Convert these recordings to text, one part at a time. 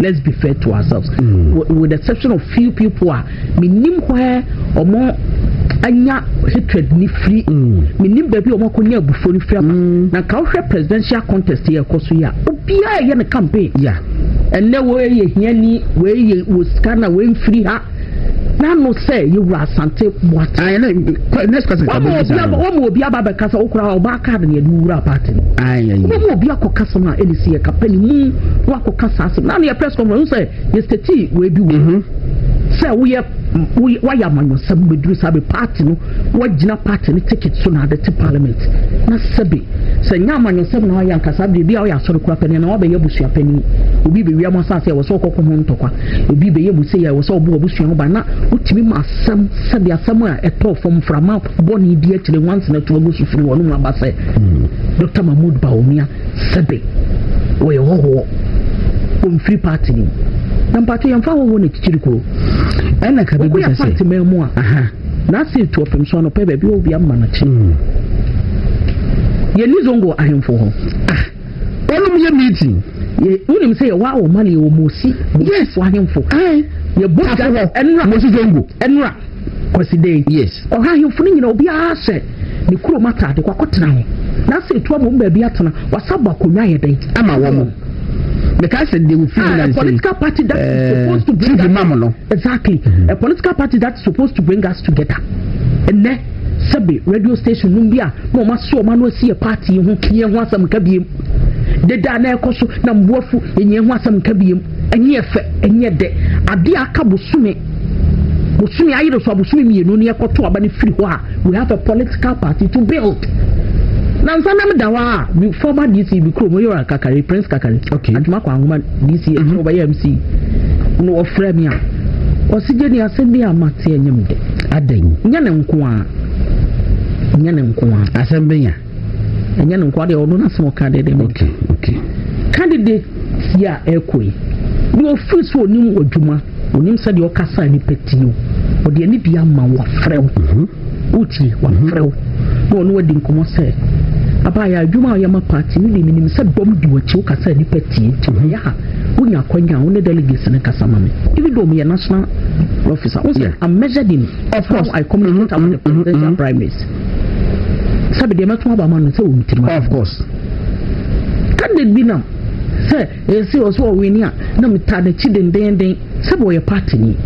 Let's be fair to ourselves. With the exception of few people a menim where ɔmo anya hatred ni firi, menim baabi a ɔmo akɔnya abufuo no firi aba. Na nka wohwɛ presidential contest yɛ ɛkɔ so yi a, obiara yɛ ne campaign. Ɛnɛ wei yɛ hiani, wei yɛ wɔ sika, na wei mfiri ha n'ano sɛ yɛwura Asante Boate. Ayi ne next question. Wɔn obi aba bɛkasa, okura ɔbaa card na yɛde wura party no. Wɔn mu obi akɔ kasa no a ɛna si yɛ kapa ne mu na wakɔ kasa asɛm na yɛ press conference sɛ yɛ state wei bi wɔ sɛ woyɛ wayɛ amanyɔsɛm bɛduru saa bɛ party no, wagyina party no ticket so na ade te parliament, na sɛbe sɛ nyɛ amanyɔsɛm na wayɛ ankasa bere bi a woyɛ asɔre kora panin na wabɛyɛ abusua panin, obi bɛwia mo asase a wɔ sɛ wokɔkɔ ho ntɔkwa, obi bɛyɛ mu sɛ yɛ wɔ sɛ wobɔ abusua ho ba, na wotumi ma asɛm, sɛbe asɛm a ɛtɔɔ fam, mframa bɔne di akyire nwansena to agu so firi wɔn mu aba sɛ Dr Mahmood Bawumia, sɛbe, wɔyɛ hɔhoɔ, ɔmfiri party no mu, na mpatwo yɛmfa hɔhoɔ na kyikyiri kuro. Ɛna ka bi bisa sɛ party man mu a na ase tu ɔpem so anɔpɛ baabi a obi ama no kye. Yɛni Zongo ahemfo hɔ. Ah, wɔnom yɛ meeting. Wonim sɛ yɛwɔ awɔ ma no, yɛwɔ Mosi Mosifo ahemfo. Yɛbɔ ɛnura Mosi Zongo. Ɛnura Kwaside. Ɔha ahemfo no nyina, obiara hyɛ ne kurom ataade kɔ akɔtena hɔ na sɛ etu ama wɔn baabi atena, wasa bɔ akonnwa yɛ dɛn. Ama wɔn mo meka sɛ de ofiri na a political party that is supposed to bring us imam no. Exactly. A political party that is supposed to bring us together, ɛnɛ sɛbi radio station num bi a na wɔn aso wɔn ano asi yɛ party ho, yɛn ho asɛm nka biem deda na ɛkɔ so na mboafu yɛn ho asɛm nka biem. Ɛnyɛ fɛ, ɛnyɛ dɛ. Adeɛ aka bosome, bosome ayere so, abosome 2 ne yɛkɔto aba ne firi hɔ a, we have a political party to build. Na nsa nam da hɔ a, mi former DC bi kurom oyɛ Kakari, Prince Kakari. Adwuma kɔ ahoma DC ɛsɛ ɔbɛyɛ MC na ɔfrɛ mi a, ɔsi gye ni asɛm bi a ma te ɛnyɛ dɛ. Adan. Nyɛ ne nko a, nyɛ ne nko a. Asɛm bɛnya. Ɛnyɛ ne nko a deɛ, ɔno n'asɛm ɔka deɛ deɛ. okay okay Candidate yi a ɛkɔ yi deɛ, ofiri so onim adwuma, onim sɛdeɛ ɔkasa nipa tie o, ɔde ani bi ama wafrɛ wo, wotie, wafrɛ wo na ɔno wadi nkɔmmɔ sɛ abaayɛ adwuma a ɔyɛ ma party no de, menim sɛ dɔm di w'akyi, wokasa nipa tie, nti wɔyɛ ha wonya akwanya a wo ne delegates no kasa ma me, even though meyɛ national officer wo sɛ I'm measured in Of course. how I communicate about the presidential primaries, sɛbi deɛ mɛto aba ma no sɛ wɔn tirim. Of course. Candidate bi nam sɛ ɛsɛ ɔsɛ ɔwini a na meta n'akyi dendenden sɛ wɔyɛ party ni,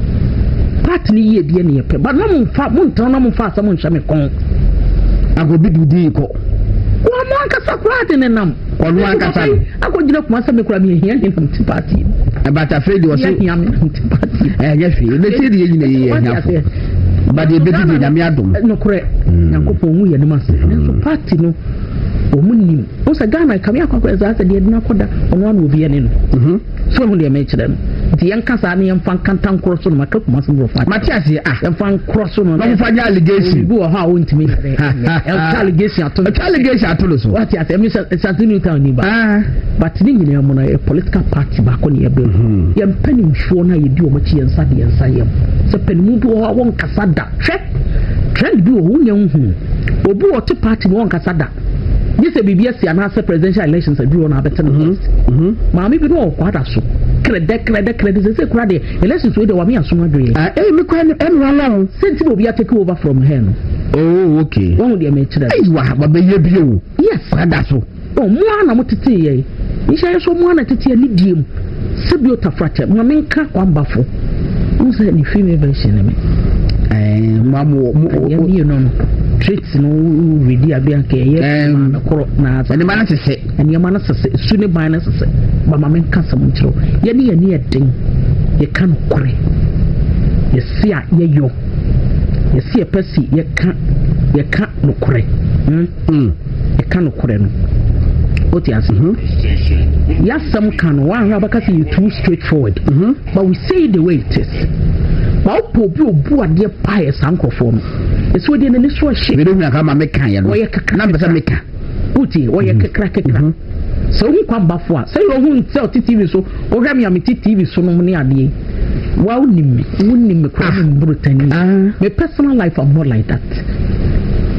party ni yie deɛ ne yɛpɛ ba na mo nfa mo ntena na mo nfa asɛm nhyɛ me kɔn. Agobi dudi kɔ. Wɔn mo ankasa koraa de ne nam. Ɔno ankasa no. Akɔgyina kuma sɛ me kura mi ehia ne nam ti party. But afei de ɔsɛ. Ehia me nam ti party. Ɛyɛ hwee ebesi de yɛ nyina yɛ ahiafo ba de ebedi de Nyame adom. Nokorɛ, Nyankopɔn hu yɛ ne ma se nanso party no wɔn nim o sɛ Ghana kame akɔ ɛsɛ asɛ deɛ ɛdina akɔda ɔno ano obi ɛne no so ɛho deɛ mɛkyerɛ no, nti yɛnka saa ne yɛmfa nkanta nkorɔ so no, maka kuma so borɔfo. Mate aseɛ ah. Yɛmfa nkorɔ so no. Na mofa nyɛ allegation. Obi wɔ hɔ a wɔntumi ɛtwa allegation ato. Ɛtwa allegation ato no so. Wate ase, ɛmi sɛ Asante New Town ni ba, but ne nyinaa mu no, yɛ political party baako ne yɛbɛn yɛn mpanimfoɔ no a yɛdi wɔn akyi, yɛn nsa de yɛn nsa yɛm sɛ panimu bi wɔ hɔ a wɔnkasa da. Hwɛ, trend bi wɔ hɔ, wonya nhu obi wɔ ɔte party mu wɔnkasa da, gye sɛ biribi asi anaasɛ presidential elections aduru hɔ na abɛte no first. Maame bi no wɔ kwada so krɛdɛ krɛdɛ krɛdɛ sɛ kura deɛ, elections wei deɛ wame asom adwene. Ah, ɛyɛ mi kwan ɛnu ala o. Sɛ nti na obi atake over from her no. Oh, okay. Wɔn deɛ mɛkyerɛ. Ayi wa wabɛyɛ bi o. Kwada so. Ɔ mo a na mo tete yɛ nhyɛ yɛ so, mo a na tete yɛ ne die mu sɛbi o tafrakyɛ maame nka kwambafo n sɛ ne female version ne me. Ɛɛ mo mo mo. Yɛ mmienu no traits no redi abi anka ɛyɛ no korɔ na nneɛma no sesɛ. Nneɛma no sesɛ, su ne ban no sesɛ ba. Maame nka sɛm nkyerɛw, yɛne yɛne yɛ den, yɛka no korɛ, yɛsi a yɛyɔ, yɛsi yɛpɛ si yɛka nokorɛ. Yɛka nokorɛ no, wote ase, yɛasɛm ka no, woahwɛ abɛka sɛ yɛ too straight forward, but we say it the way it is. Ma wopɛ obi obu adeɛ paa yɛ saa nkurɔfoɔ no, ɛsɛ wɔdeɛ n'ani so ahye. Mede hu aka ma meka yɛ no. Wɔyɛ kekra. Na mpɛ sɛ meka. Wotie, wɔyɛ kekra kekra sɛ wohu kwambafo a, sɛ yɛ ohu sɛ ɔte TV so, wohwɛ me a mete TV so nom ne adeɛ wa, wonim me, wonim me koraa, wonim burotani. Me personal life, I'm not like that.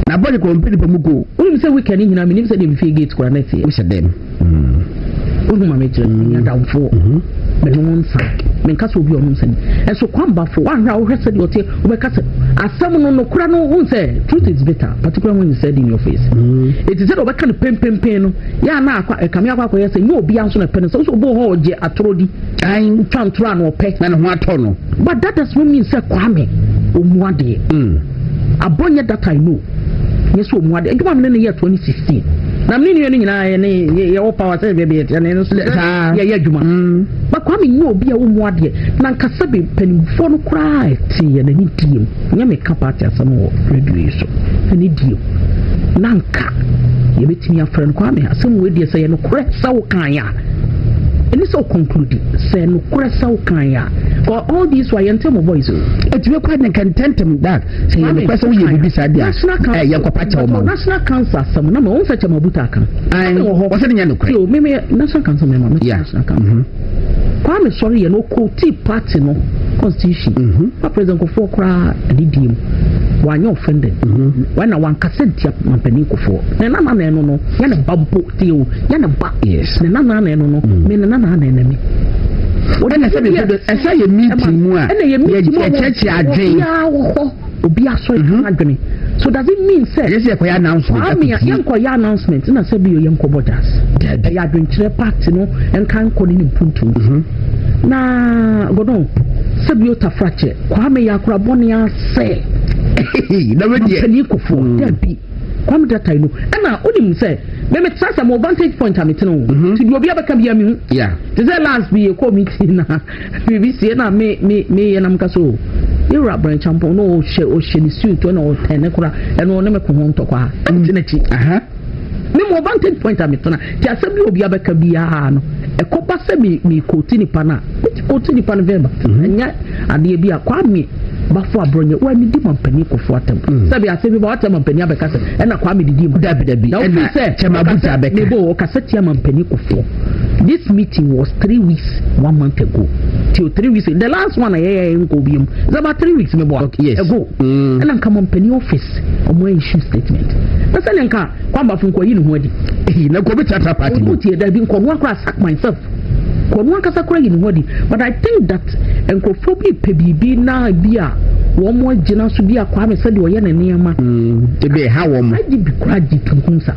Na bɔde kɔ mpɛ nipa mu ko. Wonim sɛ weekend nyinaa menim sɛ deɛ mefie gate koraa na ɛteɛ. Wohyɛ dɛm. Wohu ma mekyerɛ no, menya adamfoɔ. Menom nsa. Menka sɛ obi a ɔnom nsa ni. Ɛnso Kwame Baffoe, woanhwɛ a wohwɛ sɛdeɛ ɔteɛ, wobɛka sɛ asɛm no nokorɛ no, wohu sɛ truth is bitter, particularly when it's said in your face. Enti sɛdeɛ ɔbɛka no penpenpen no, yɛ a na akɔ, ɛkame akɔ akɔyɛ sɛ nyɛ obiara nso na ɛpɛ no. Sɛ wo sɛ obi wɔ hɔ a ɔgye atorɔ di, wotwa ntorɔ a na ɔpɛ. Na ne ho atɔ no. But that does not mean sɛ Kwame ɔmu adeɛ. Abɔ nyɛ that I know. Nyɛ sɛ ɔmu adeɛ. Adwuma me ne no yɛɛ 2016. Na me ne nua no nyinaa yɛ ne yɛwɔ power sɛ baabi yɛte ne no so yɛyɛ adwuma. But Kwame nyɛ obi a ɔmu adeɛ. Na nkasa bi mpanimfoɔ no koraa ɛte yɛ n'ani die mu. Nyɛ meka party asɛm wɔ radio yi so. N'ani die mu. Na nka yɛbɛtumi afrɛ no, Kwame, asɛm wei deɛ sɛ yɛ nokorɛ sɛ wo kan a, ɛne sɛ wo conclude sɛ nokorɛ sɛ wo kan a, for all these wa yɛnte mo voice o. Ɛtumi kɔ ne nkɛntɛntɛm da sɛ yɛ nokorɛ sɛ woyɛ biribi saa deɛ a, yɛnkɔpa kyɛw ma wo. National Council asɛm na ma wɔn sɛ kyɛm abuta aka. Wɔ hɔ. Wɔsɛ ne nyɛ nokorɛ. Yo, me me National Council member, me National Council. Kwame sɔre yɛ no ɔkɔɔtii party no constitution. Pa President Kufuor koraa adidie mu. Wanyɛ offended. Wɔn na wankasa ntia mampanin Kufuor. Ne nana na ɛno no, yɛ ne ba mpo tie o, yɛ ne ba. Ne nana na ɛno no, me ne nana na ɛna mi. Ɛna sɛ bɛfɛ ɛsɛ yɛ meeting mu a ɛna yɛ meeting mu a yɛkyerɛkyerɛ adwen. Obiara wɔ hɔ, obi asɔre mm adwene. So does it mean sɛ ɛyɛ sɛ yɛkɔyɛ announcement? Kwame a yɛnkɔyɛ announcement na sɛ bio yɛnkɔbɔ jazz. Ɛyɛ adwenkyerɛ party no nka nkɔ ne ne mpuntu. Na Gordon sɛ bio tafrakyɛ Kwame yɛ akora bɔne asɛ. Na wedeɛ mampanin Kufuor dabi Kwame data yi no ɛna wonim sɛ meme tra sɛ mo vantage point a metena o. Nti deɛ obi abɛka bia mehu. Te sɛ last bi yɛkɔɔ meeting na biribi sie na me me meyɛ nam ka so yɛwura Brɛnkyampɔn na ɔhyɛ ne suit ɛna ɔtɛn ne kora ɛno ɔne me ko ho ntɔkwa a ɛnte n'akyi. Me mo vantage point a metena nti asɛm bi obi abɛka biara no ɛkɔba sɛ me me kɔɔti nipa no a meti kɔɔti nipa no vɛma. Ɛnyɛ adeɛ bi a Kwame Baffoe Abronye wa ne di mampanin Kufuor atam. Sɛbi asɛm bi ba wate mampanin abɛka sɛ ɛna Kwame didi mu. Dabi dabi. Na wofiri ɛna sɛ Kyɛm Abuja abɛka. Mebo ɔkasa tia mampanin Kufuor. This meeting was 3 weeks 1 month ago. Till 3 weeks, the last one a yɛyɛ nkɔ bi mu it's about 3 weeks mebo ago. Ɛna nka mampanin office ɔmo issue statement na sɛdeɛ nka Kwame Baffoe nkɔ yi ne ho adi. Na kɔ bi tata party mu. Tie, dabi, nkɔno akora sack myself kɔno ankasa kora yi ne ho adi, but I think that nkurɔfoɔ bi pɛ biribi na bi a wɔn mo agyina so bi a Kwame sɛdeɛ ɔyɛ ne nneɛma. Ebi ɛha wɔn. Agye bi kora gye tunkum sa.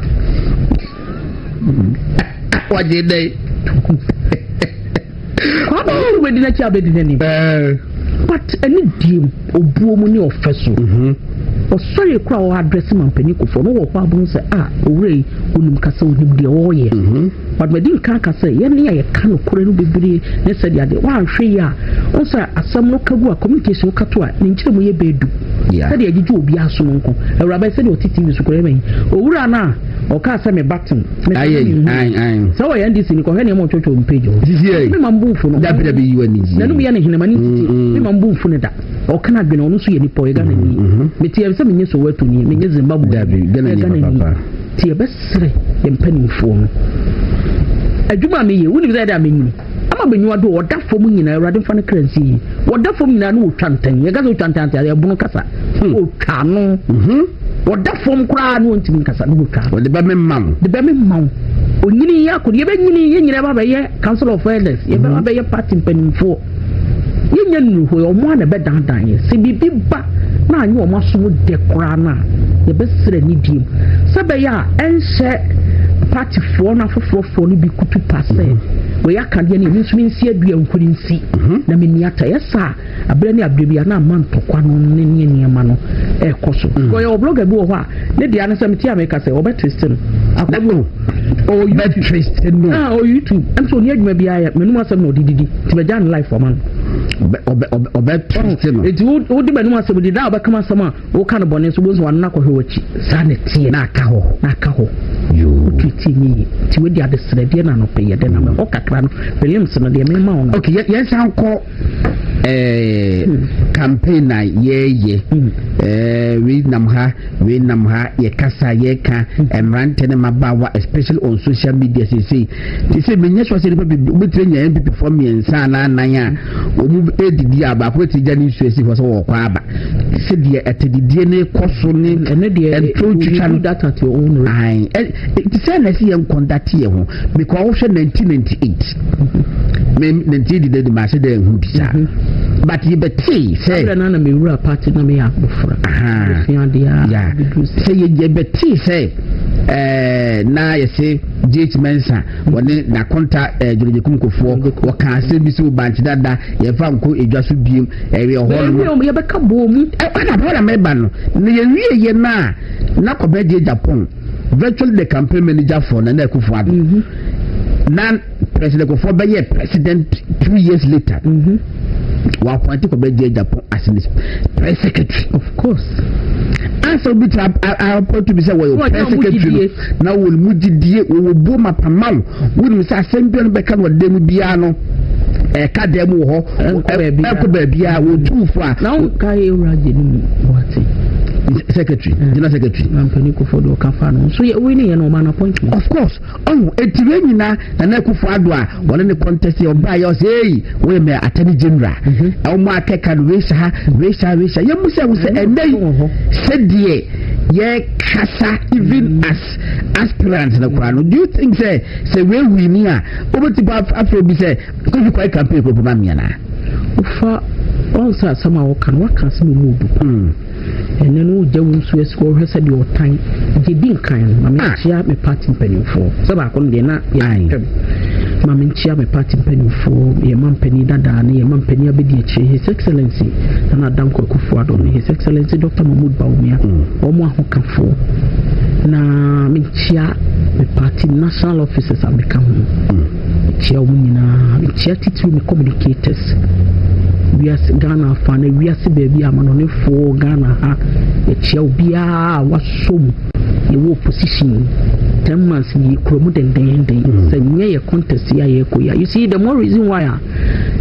Wagye dɛ. Tunkum sa. Kwame ɔno bɛdi n'akyi abɛdi n'anim. But ɛne diem obuo mu ne ɔfɛ so. Ɔsɔre kora ɔwɔ address mampanin Kufuor no wɔ hɔ abom sɛ a owura yi onim kasa, onim deɛ ɔreyɛ. But madi nka aka sɛ yɛne a yɛka nokorɛ no bebree ne sɛdeɛ adeɛ woanhwɛ yi a wo sɛ asɛm no ka gu a communication woka to a ne nkyerɛ mu yɛ bɛɛdu sɛdeɛ agyegye obiara so no nko awuraba sɛdeɛ ɔte TV so koraa bɛyi owura no a ɔkaa sɛ me batem sɛ wɔyɛ NDC ni kɔhwɛ nneɛma ɔtwɔtwɔ mpage hɔ me ma mbu mfu no. Dabi dabi, yi wa ni zi. Nanum yɛ ne henema ne titi me ma mbu mfu ne da ɔka no adwene ɔno nso yɛ nipa, ɔyɛ Ghana ni. Mete yɛ sɛ menyɛ Soweto ni, menyɛ Zimbabwe. Dabi, Ghana ni papa. Nti yɛbɛserɛ yɛ mpanimfoɔ no adwuma a meyɛ wonim sɛ yɛde a menyini ama bɛnyiwa do ɔda fam nyinaa awurade mfa no kra nsi yi wɔda fam nyinaa ne wɔtwa ntɛn yɛka sɛ wɔtwa ntɛn ate ɛbono kasa wɔtwa no wɔda fam koraa ne wɔntumi nkasa ne wɔtwa. Wɔde bɛ me ma wo. De bɛ me ma wo onyini yɛ akɔ yɛbɛnyini yɛn nyinaa ba bɛyɛ council of elders yɛbɛba bɛyɛ party mpanimfoɔ yɛnyɛ nnuru hɔ ɔmo a na ɛbɛdandan yɛ sɛ biribi ba na anyɛ ɔmo asom dɛ koraa no a yɛbɛsrɛ ne diem sɛ bɛyɛ a ɛnhyɛ partyfoɔ no afoforɔfoɔ no bi kutu pa sɛ wɔyɛ akadeɛ no emi nso mensi adua nhuri nsi na menni ata yɛ saa aberɛ ne aberɛ bi a na ama ntɔkwa no ne ne nneɛma no ɛrekɔ so. Ɔyɛ wɔ blogger bi wɔ hɔ a ne deɛ ano sɛ mete a meka sɛ ɔbɛ twist no akɔdo ɔwɔ bɛ YouTube. Twist no. Ah, ɔwɔ YouTube ɛm sɛ ɔni adwuma biara yɛ m'anum asɛm na ɔde didi nti bɛgya ne life ɔma no. Ɔbɛ twist no. Nti wode m'anum asɛm di da a wobɛka asɛm a woka no bɔne nso wobɛhu sɛ wano no akɔhwɛ w'akyi saa na ɛteɛ. Na aka hɔ. Na aka hɔ. Yoo. Wotweetie nyɛ yie nti wadi adesrɛdeɛ na anɔpɛ yɛde na mɛhɔ kakra no prelims no deɛ mema wo no. Okay, yɛn san kɔ campaign na yɛɛyɛ wei nam ha, wei nam ha, yɛkasa yɛka mmerante ne mmabaawa, especially on social media seesei te sɛ menyɛ sure sɛ nipa bebree wobɛtumi anya NPP foɔ mmiɛnsa anaa nan a wɔn edidi a baako bɛtumi gya ne nsuo asi hɔ sɛ wɔkɔ aba. Sɛdeɛ atɛdidie no kɔ so ne Ɛno deɛ, ɛntoro twitwa you no do that at your own risk. Ae, te sɛ na ɛsɛ yɛn conduct yɛ ho, because wohwɛ 1998, me 1988 de mahyɛ dɛ nhu bi saa, but yɛbɛtee sɛ Abirɛ na mewura party na meyɛ abɔfra. Mesua adeɛ a bɛduru sɛ. Sɛ yɛbɛtee sɛ na yɛse J.H. Mensah wɔne n'akonta George Kumkofoɔ wɔka asɛm bi sɛ bankye dada yɛmfa nkɔ edwa so biem, ɛyɛ hɔ no Baabi a yɛbɛka bɔɔ mu. Ɛna hɔ na mɛba no na yɛwie yɛ no a, na kɔbɛgye Japan, virtually the campaign manager for Nana Akufo-Addo, na President Kufuor bɛyɛ president 2 years later, wɔ appoint kɔbɛgye Japan as his press secretary. Of course. Ansa obi ti appoint bi sɛ wɔyɛ Wɔnyɛ press ɔmo secretary no gyidie. Na wɔn mu gyidie wɔwɔ buo mapama wo, wonim sɛ asɛm biara no bɛka no ɔdan mu biara no, ɛka dan mu wɔ hɔ. Ɛnkɔ baabiara. Ɛnkɔ baabiara, wɔtu fo a. Na wo ka ewura gye ne mu wate. Secretary, general secretary. Na mpanin Kufuor de ɔka fa no nso yɛ wei ne yɛ no, ɔma no appointment. Of course, ɔho eti wei nyinaa, Nana Akufo Addo a wɔne ne contest yɛ, ɔbaa yɛ ɔsɛ, "Eyi wɔyɛ mɛ attorney general," ɛwɔn akɛka no wei hyɛ ha, wei hyɛ ha, wei hyɛ ha. Yɛn mu sɛ ɛho sɛ ɛnɛ yi Wɔ hɔ. sɛdeɛ yɛkasa, even as aspirant no koraa no, do you think sɛ wei wi ni a, wobɛti pa afro bi sɛ Kofi kɔɛ campaign kɔ poma mmiɛna? Wofa ɔn sɛ asɛm a wɔka no, waka asɛm a ɔmu odu. Ɛnɛ no wogya wo nsuo asi hɔ, wohwɛ sɛ deɛ ɔtan gye di nkan no, ma menkyia me party mpanimfoɔ sɛ baako no deɛ na yɛtwam. Ma menkyia me party mpanimfoɔ, yɛma mpanin dadaa ne yɛma mpanin abɛdi akyire, His Excellency Nana Dankwa Akufo-Addo ne His Excellency Dr. Mahmood Bawumia, wɔn ahokafoɔ. Na menkyia me party national officers a meka ho, mekyia wɔn nyinaa. Mekyia titiri me communicators, wiase Ghana afa na wiase baabi a amanɔnefoɔ Ghana ha. Yɛkyia obiara a wasɔ mu. Yɛwɔ opposition 10 months yi, kura mu dendenden sɛ nyɛ yɛ contest yi a yɛrekɔ yi a, you see, the more reason why a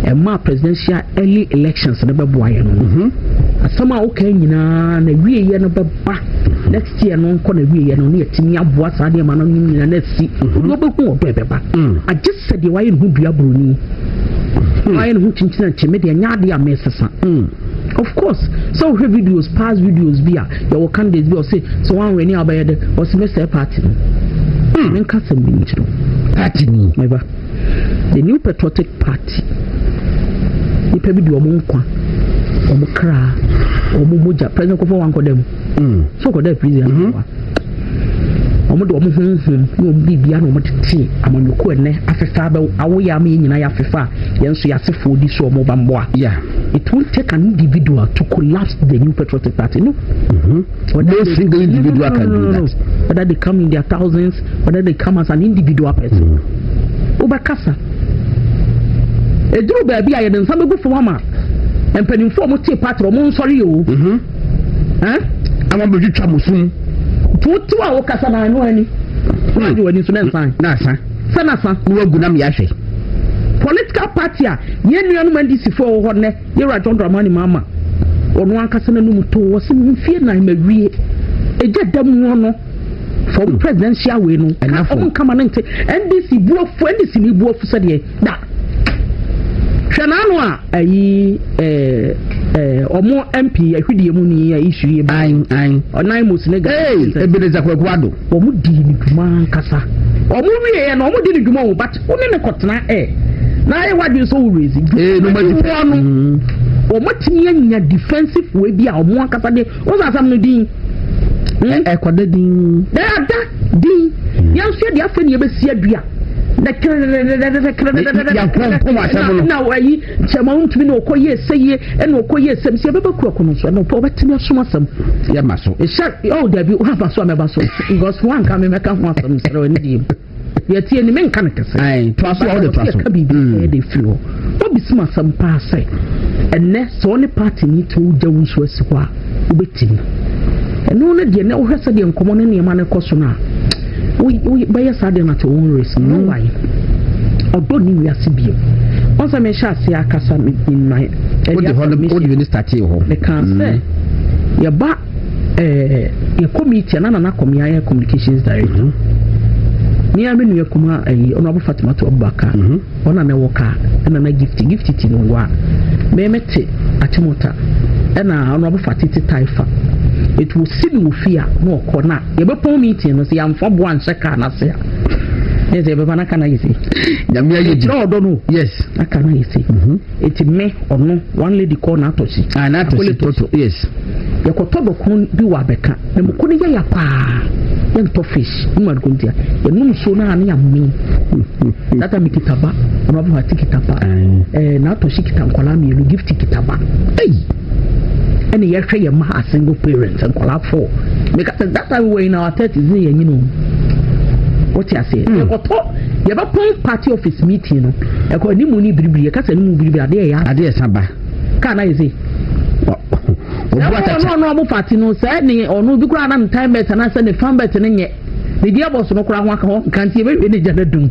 ɛma presidential early elections no bɛboa yɛn no. Asɛm a woka nyinaa na wieɛ no bɛba next year no, nkɔ na wieɛ no ne yɛtumi aboa saa nneɛma no nyinaa na asi wode wobɛhu ɔdɔ ɛbɛba, agye sɛ deɛ wayɛ ne ho dua buroni, wayɛ ne ho kyinkyini akyɛ me deɛ, nyɛ adeɛ a mesesa. Of course, sɛ wohwɛ videos, past videos bi a yɛwɔ candidates bi a ɔse sɛ woanwɛ ne a wobɛyɛ dɛ, ɔse mɛsɛe party no. Menka sɛm bi nkyerɛ wo. Party ni. Meba, the New Patriotic Party, nipa bi de ɔmo nkwa, ɔmo kra, ɔmo mogya. President Kufuor wankɔ dɛm so ɔkɔ dɛ prison. Ɔmo de ɔmo honhom ne ɔmo biribia na ɔmo tete amanyɔkuo. Ɛnɛ afefa abɛ awoyɛ ama yɛn nyinaa yɛ afefa a yɛn nso yɛasefoɔ di so, ɔmo ba mboa. It won't take an individual to collapse the New Patriotic Party, no. No single individual can do that. Whether they come in their thousands, whether they come as an individual person, wobɛkasa eduru baabi a yɛde nsa bɛgu fam ama mpanimfoɔ a wɔte party, wɔn nsɔre yi o. Ɛn? Ama bɛtwitwa mo sum. Tuutu a wokasa na ɛno ani wagye w'ani nso na nsan. Na asa. Sɛ na sa. Na wagu nam yɛahwɛ. Political party a yɛn nuanom NDC foɔ wɔ hɔ nnɛ, yɛwura John Dramani Mahama, ɔno ankasa n'anum to wɔ sɛ mfie 4 ma wie egya da mu hɔ no for presidential wei no ka. Ɛnafo. Ɔmo nkama no nte NDC buafu, NDC ni buafu sɛdeɛ da hwɛ n'ano a ayi ɛɛ ɛɛ ɔmo MP ahwidie mu ni issue yi ba. Ayin ayin. Ɔnan mo sine. Ee, Ebenezer Kwaku Addo. Wɔn di ne dwuma ankasa. Wɔn wie yɛ no, wɔn di ne dwuma o, but wɔn ne ne kɔtena ɛ na ayɛ wadwin sɛ wɔn rezi. Ee, no ma di wɔn no, wɔn atumi anya defensive way bi a wɔn ankasa de wɔn sɛ asɛm no din. Ɛkɔda din. Dada din yɛn nso yɛ de afɛ ne yɛbɛsi adua na Yɛapompom asɛm no. Na ayi nkyɛnma ntumi na ɔkɔ yie sɛ yie ɛna ɔkɔ yie sɛm sɛ yɛbɛbɛ kura kɔnɔ so ɛna ɔpɛ ɔbɛtumi asom asɛm. Yɛma so. Ɛhyɛ ɔwɔ dabi wɔn so a mɛba so because wɔn anka mi mɛka ho asɛm srɛ wɔ ne deɛ mu yɛtie ni menka no kɛse. Ayi, toa so a wode toa so. Yɛka biribi ɛyɛ de firi hɔ wobisi mu asɛm paa sɛ ɛnɛ sɛ ɔne party ni te wogya wo nso asi hɔ a wobɛtumi ɛno no deɛ, na wohwɛ sɛdeɛ nkɔmmɔ ne nneɛma no kɔ so no a, bɛyɛ saa deɛ no at your own risk no. Why ɔdɔ ne wiase bio wɔn sɛ mehyɛ ase akasa in my Wode hɔ no, wode bi ne start hɔ. Meka sɛ yɛba yɛ committee a na Nana Kɔmea yɛ communications director, me a me nua kuma ayi ɔno abo Fatimatu Abubakar, ɔna na ɛwɔ kaa, ɛna na Gifty ti no wɔ a mɛmɛ te Achimota. Ɛna ɔno abɛfa tete taifa. Etu osi mi wɔ fie a na ɔkɔ na yɛbɛpɔn meeting no sɛ yɛamfa boa nhyɛ kaa n'ase a. Ne sɛ yɛbɛba n'aka na yɛ se. Nyame ayɛ bi. Kyerɛ ɔdɔ no. Yes. Aka na yɛ se. Eti me ɔno one lady kɔ n'atɔsi. Ah, n'atɔsi toto yes. Yɛkɔtɔ dɔkono bi wɔ abɛka na mako no yɛ ya paa. Yɛntɔ fish ne mu adekontia. Yɛnom nsuo no a ne yɛamee. That time kita ba, ɔno abɛfa ti kita ba. Ɛɛ n'atɔsi kita nkwadaa mmienu, Gift kita ba. Hey. Ɛna yɛhwɛ yɛn mma as single parents, nkwadaa four. Meka sɛ that time we were in our thirties ne yɛn nyina o. Wote aseɛ? Yɛkɔtɔ yɛbɛpɔn party office meeting no. Ɛkɔ animu ne biribiri, yɛka sɛ animu biribiri adeɛ yɛ Adeɛ sa ba. Kaa na yɛ sɛ. Obu atata. Ɔno ɔno ɔmo fati no sɛ ne ɔno bi koraa na ne time belt anaasɛ ne fan belt ne nyɛ ne deɛ bɔ so no koraa ho aka hɔ nka nti yɛbɛhwɛ ne gya no dum.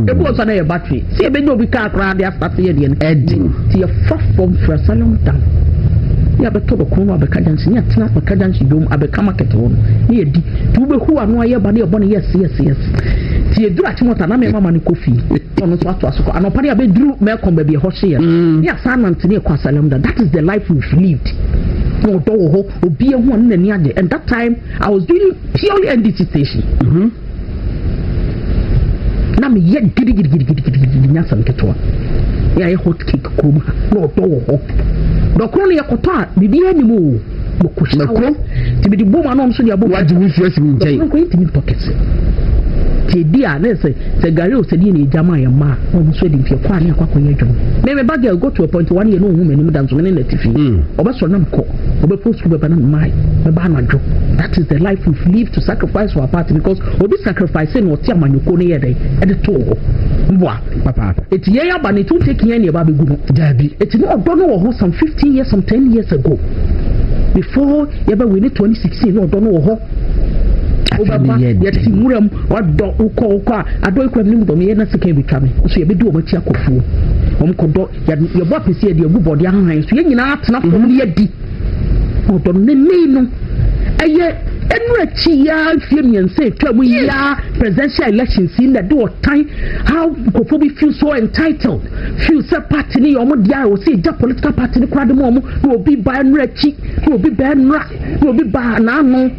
Ebi wɔ so na yɛ battery sɛ yɛbɛnya obi kaa koraa de asate yɛ deɛ no. Ɛden. Nti yɛfa fam firi Asylum Down ne yɛabɛtɔ dɔkono no abɛka junction ne yɛatena abɛka junction dwom abɛka market hɔ no ne yɛdi nti wobɛhu ano ayɛ ba ne yɛbɔ no yes yes yes nti yɛduru Achimota na mɛma ma no kɔ fie na ɔno nso atoa so kɔ anɔpa ne yɛabɛduru Melcom baabi ɛhɔ hyeɛ no ne yɛasan nante ne yɛkɔ Asylum Down. That is the life we've lived. Na ɔdɔ wɔ hɔ, obi ehu ɔno n'ani agye, and that time I was doing purely NDC station. Na meyɛ gidigidigidigidi nyɛ asɛm ketewa. Ne ayɛ hot cake kurom ha na ɔdɔ wɔ hɔ. Dɔkono no yɛkɔtɔ a biribiara nim o. Mako Mako. Nti mede bom ano nso de abom. Wagye wo nsuo asi wo nkyɛn. Dɔkono nkɔ yɛntumi ntɔ kɛse. Nti edi a na sɛ sɛ gari o sɛ deɛ na egya ma yɛn mma a na wɔn nso adi nti ɛkɔ a ne akɔ akɔyɛ adwuma. Me me ba girl go to a point one year na ohun m'anim da nso me ne na ti fie. Ɔbɛsɔre na mekɔ. Ɔbɛpɔ sukuu bɛba na mmae. Mɛba anadwo. That is the life we've lived to sacrifice for our party because obi sacrifice na ɔte amanyɔkuo no yɛ dɛn ɛde too hɔ. Mboa. Papaapa. Eti yɛn aba no it won't take yɛn na ɛba abɛgu no. Daabi. Eti na ɔdɔ no wɔ hɔ some 15 years, some 10 years ago before yɛbɛ win 2016 na ɔdɔ no wɔ hɔ. Wobɛba yɛte nwura mu wadɔ wokɔ wokɔ a adɔ ekura mi ne mu dɔ mi yɛ na sika bi twa mi nso yɛbɛdi wɔn akyi akɔ fuo wɔn kɔdɔ yɛbɔ apɛsi yɛde agu bɔde ahahan so yɛn nyinaa atena fam ne yɛdi ɔdɔ no ne nei no ɛyɛ ɛnu akyi yaa mfie 3 atwa mu yaa presidential elections yi na ɛde ɔtan how nkurɔfoɔ bi feel so entitled, feel sɛ party ne yɛ ɔmo deɛ a wɔsi egya political party ne koraa de mu ɔmo na obi ba ɛnu akyi na obi ba ɛnura na obi ba n'ano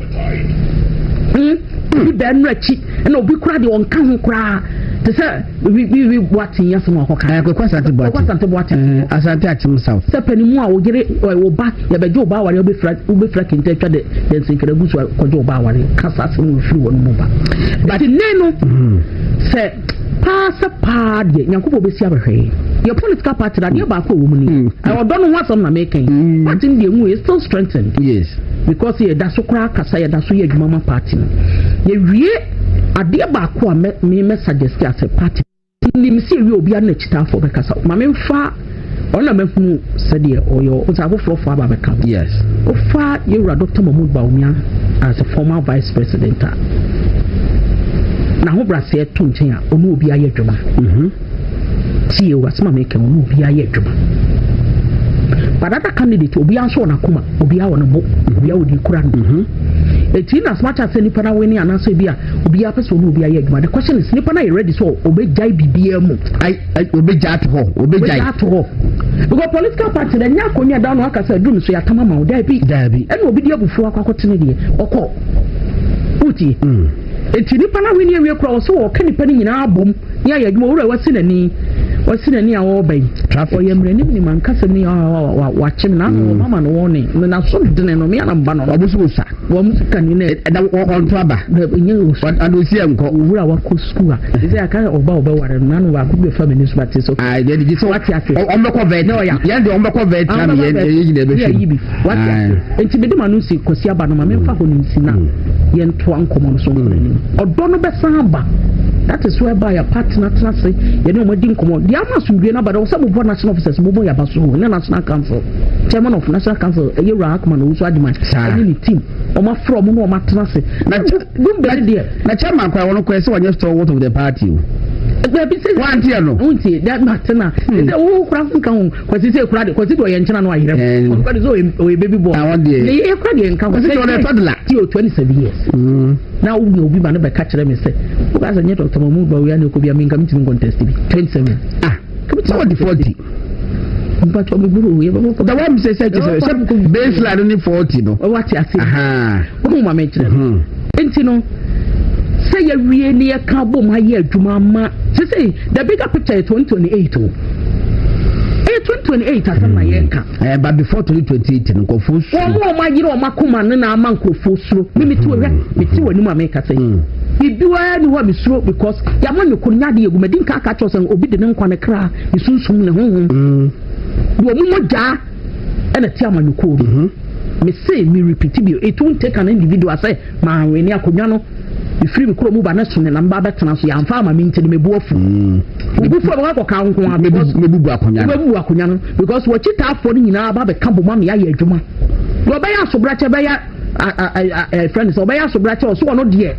obi ba ɛnu akyi ɛna obi koraa deɛ ɔnka ho koraa te sɛ wi wi Boateng yɛ asɛm a ɔkɔka. Ɛɛ Kwekwe Asante Boateng. Kwekwe Asante Boateng. Ɛɛ Asante Akyem South. Sɛ panimu a oyere ɛ wo ba yɛbɛgye wo ba aware wobɛfira kente atwa de de nsenkɛrɛ gu so akɔgye wo ba aware ka saa asɛm wɔ firi wɔn mu ba. But ne no sɛ paa sɛ paa deɛ Nyankopɔn bɛsi abɛhwɛ yɛ political party na adeɛ baako a ɛwɔ mu ni ɔdɔ no ho asɛm na meka yi. Party no deɛ mu is still strengthened. Because yɛda so koraa kasa, yɛda so yɛ adwuma ma party no. Yɛwie adeɛ baako a me mɛ suggest as a party. Nim sɛ ewie obiara na akyitaafoɔ bɛkasa. Ma memfa ɔno na mahunu sɛdeɛ ɔyɛ ɔsɛ afoforɔfoɔ aba bɛka ho. Wofa yɛwura Dr. Mahmoud Bawumia as a former vice president a n'ahobrɛaseɛ to nkyɛn a ɔne obi ayɛ adwuma. Tie o, asɛm a meka ɔne obi ayɛ adwuma. But other candidate obiara nso wɔ n'akoma, obiara wɔ ne bo, obiara wɔ deɛ ekura no. Eti na as much as sɛ nipa na wini anaasɛ bi a obiara pɛ sɛ ɔne obi ayɛ adwuma. The question is nipa na yɛ ready sɛ ɔbɛgyae biribiara mu. Ai ai obɛgya ato hɔ obɛgyae. Obɛgya ato hɔ. Because political party na nyɛ akonnwa da no aka sɛ aduru so yɛatam ama wo daabi. Daabi. Ɛna obi di abufuo akɔ akɔtene deɛ ɔkɔ. Wotie. Eti nipa na wini awie kora ɔsɛ wɔka nipa no nyinaa bom ne ayɛ adwuma owura wasi n'ani wasi n'ani a ɔreba yi. Traffic. Ɔyɛ mmerɛnim nim ankasa ni wakyem na ano mama no wɔne no n'aso dene no mea na mba no. Ɔmo so osa. Wɔn sika ni na ɛda ɔnto aba. Nyɛ osu. Ɔde osi ɛnkɔ. Owura wakɔ sukuu a ɛsɛ aka ɔba ɔbɛware no n'ano baako bi fa m'ani so bate so. Aa yɛde gye sɛ wate ase. Ɔmbɛkɔ vet. Na ɔyɛ. Yɛn de ɔmbɛkɔ vet na yɛn yɛn nyinaa bɛhwɛ mu. Wate ase. Nti mede ma no si Kwasi aba no ma memfa hɔ no nsi na yɛntoa nkɔmmɔ no so nkɔ n'anim. Ɔdɔ no bɛsan aba. That is whereby yɛ partner tena ase yɛne wɔn adi nkɔmmɔ. Deɛ ama asomdwoe no aba no sɛ mobɔ national officers mobɔ yɛ aba so ne national council chairman of national council ɛyɛ Wura Hackman Owusu Agyeman ɛne ne team wɔn afrɛ wɔn na wɔn atena ase. Na Gumbeli deɛ. Na chairman kwan wɔn kɔ ɛsɛ wɔnyɛ stalwart of the party o. Dabi sɛ. Wanti yɛ no. Wonti dɛ matena. Sɛ wo kura ho nka ho Kwasi sɛ kura de Kwasi de ɔyɛ nkyɛn na ɔayerɛ mu. Ɔno kura de sɛ ɔyɛ baby boy. Awɔ deɛ. Ne yɛ kura deɛ nka ho. Kwasi de ɔyɛ toddler. Ti o 27 years. Na wo nea obi ma no bɛka kyerɛ me sɛ woka sɛ nyɛ Dr. Mahmoud Bawumia na ɛkɔ bi a menka mentumi contest bi 27. Ah. Sɛ wɔde 40. Mpatwa mi buru yɛ bɛbɔ. The one sɛ sɛ kyesɛ sɛ baseline ne 40 no. Wate ase. Wɔn ma mi kyerɛ. Nti no sɛ yɛwie ne yɛka bom ayɛ adwuma ama sese the bigger picture yɛ 2028 o. Ɛyɛ 2028 asɛm na yɛka. Eh, but before 2028 no nkurɔfoɔ suro. Wɔn a wɔn ayere wɔn akoma no na ama nkurɔfoɔ suro. Mi mi ti wɔ hwɛ mi ti wɔ anim a mi kasa yi. Biribiara ni hɔ a mi suro because yamma nyɔko no nyade yɛ gu mɛ di nka aka kyerɛ sɛ obi de ne nkwa ne kra ne sunsum ne honhom. De wɔn mogya ɛna ti amanyɔkuo no. Me se me repeat bi, it won't take an individual sɛ maa wɛni akonnwa no efiri mi kuro mu ba ne so ne na mba bɛtena so yɛnfa ama mi nti no mebu afu. Obu fu a bɛkɔ akɔka nko ara because mebubu akonnwa no. Mebubu akonnwa no because wɔkyi taafoɔ no nyinaa ba bɛka bɔ mu ama yɛayɛ adwuma. Deɛ ɔbɛyɛ asobrakyɛ bɛyɛ ɛfrɛ no sɛ ɔbɛyɛ asobrakyɛ ɔso ɔno deɛ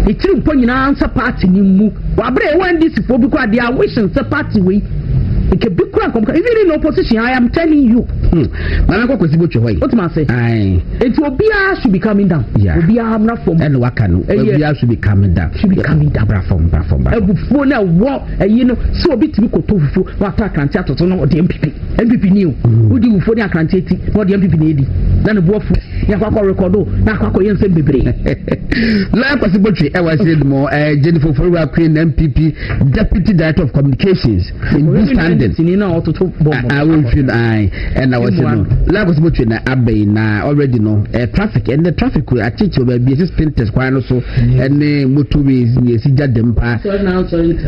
ne tiri mpo nyinaa nsa party ne mu wabere ɛwɔ NDC foɔ bi kora they are wishing sɛ party wei nke bi kora nkɔmka even in opposition, I am telling you. Maame kɔ Kwesi Botwe hɔ yi. O tuma se. Eti obiara should be coming down. Obiara mra fam. Ɛna waka no, obiara should be coming down. Should be coming down. Bra fam, bra fam, bra fam. Ebufuo na ɛwɔ ɛyi no sɛ obi tumi koto fufuo na watɔ akrante atoto na ɔde NPP NPP ni o. Wodi fufuo ne akrante ti na ɔde NPP na edi na ne bu afu ne akɔ akɔ rekɔdo na akɔ akɔ yɛ nsɛm bebree. Lawyer Kwesi Botwe ɛwɔ ɛsɛ mu ɛɛ Jennifer Oforiwa Queen, NPP Deputy Director of Communications in good standing. Sini na ɔtoto bɔmbo. A wɔntwi no ayi ɛna wɔsi no lawyer Kwesi Botwe na abɛyi na already no traffic ɛnɛ traffic akyekye wɔ baabi esi Spintex kwan no so ɛne motorways ni esi gya dɛm paa.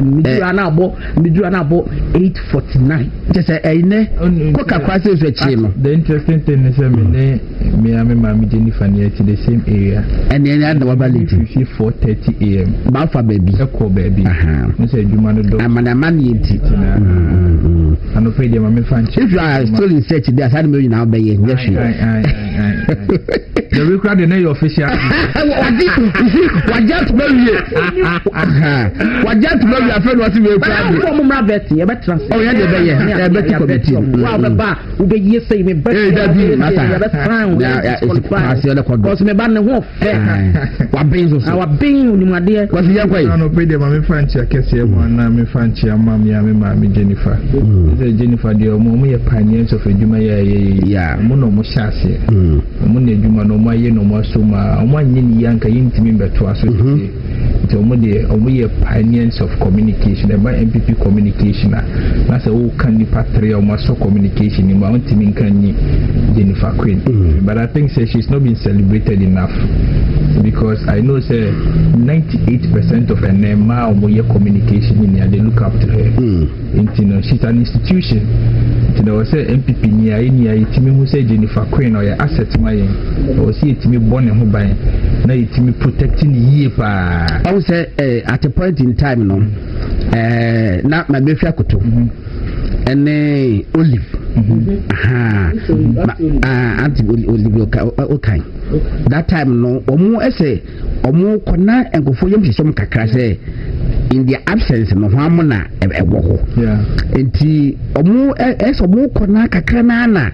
Medura na abɔ medura na abɔ 8:49. Kyɛ sɛ ɛnɛ kɔ kakra sɛ nso akyire no. The interesting thing is sɛ me ne me a me maame Jennifer ne ɛte the same area. Ɛne ɛne adana waba late. Fifi 4:30 a.m. Baafa baabi. Ɛkɔ baabi. Ne sɛ adwuma no dɔ. Amane amane yɛ nti. Anɔpɛ deɛ ma me fa nkyɛn. If you are still in search de asa de mi nyinaa bɛyɛ nyɛ hwee. Dabi kura de ne yɛ official. Wagye wagye atuma wie. Wagye atuma wie afɛ na ɔsi wie kura de. Bɛyɛ fɔ mo mra bɛti yɛ bɛ tena se. Ɔ yɛ de bɛ yɛ yɛ bɛ ti committee. Wa bɛ ba u bɛ yie sɛ mi bɛ. Ee dabi masa. Yɛ bɛ san o yɛ disqualify. Ase ɔdɛ kɔ do. Kɔsi mi ba ne ho fɛ. Wa bɛn soso. Wa bɛn onimadeɛ. Kwasi yɛn kɔ yi. Anɔpɛ deɛ ma mi fa nkyɛn kɛseɛ mu ana mi fa nkyɛn ma mi a mi maame Jennifer. Sɛ Jennifer deɛ ɔmo yɛ pioneers of adwuma yɛ yɛ yɛ. Ɔmo na ɔmo hyɛ aseɛ. Ɔmo na adwuma no ɔmo ayɛ na ɔmo aso mu a ɔmo anyɛ ne yie anka yɛntumi mbɛtoa so tete. Nti ɔmo deɛ ɔmo yɛ pioneers of communication. Ɛba NPP communication a na sɛ woka nipa tere a ɔmo asɔ communication ni mu a ɔntumi nka nyi Jennifer Quinn. But I think say she's not been celebrated enough because I know say 98% of ɛnɛ mmaa a ɔmo yɛ communication ni they look up to her. Nti no she's an institution. Nti na wɔ sɛ NPP ni a ɛni a yɛtumi hu sɛ Jennifer Quinn ɔyɛ asset ma yɛn. Ɔwɔ sɛ yɛtumi bɔ ne ho ban na yɛtumi protect ne yie paa. Ɔwɔ sɛ at a point in time no na maame fi akoto ɛne Olive. Aunty Olive okan that time no wɔn ɛsɛ wɔn kɔ na nkurɔfoɔ yɛm hyehyɛ wɔn kakra sɛ in their absence no ho amo na ɛwɔ hɔ nti wɔn ɛsɛ wɔn kɔ na kakra na na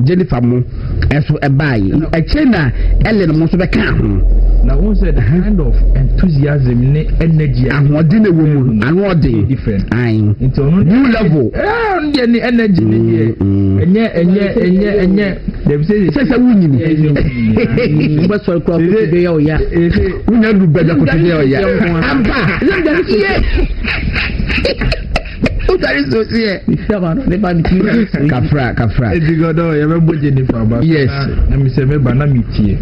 Jennifer mo ɛso ɛbaa yi akyire na Ellen mo nso bɛka ho. Na wɔn sɛ the kind of enthusiasm ne energy. Ahoɔden na ɛwɔ mu ano ɔden. Different. Ayi nti ɔno new level. Ɛɛ ɔno deɛ ne energy ne deɛ ɛnyɛ ɛnyɛ ɛnyɛ ɛnyɛ dɛbi sɛ. Sɛ sɛ wunyini. Wobɛ sɔrɔ kura koto de yɛ ɔya. Wunya du bɛja koto de yɛ ɔya. Ampa. Yie. Wotari so si yɛ. Kafra kafra. Eti gɔdɔ yɛ bɛ bɔ Jennifer ba. Yes. Na mi sɛ mɛba na mi tie.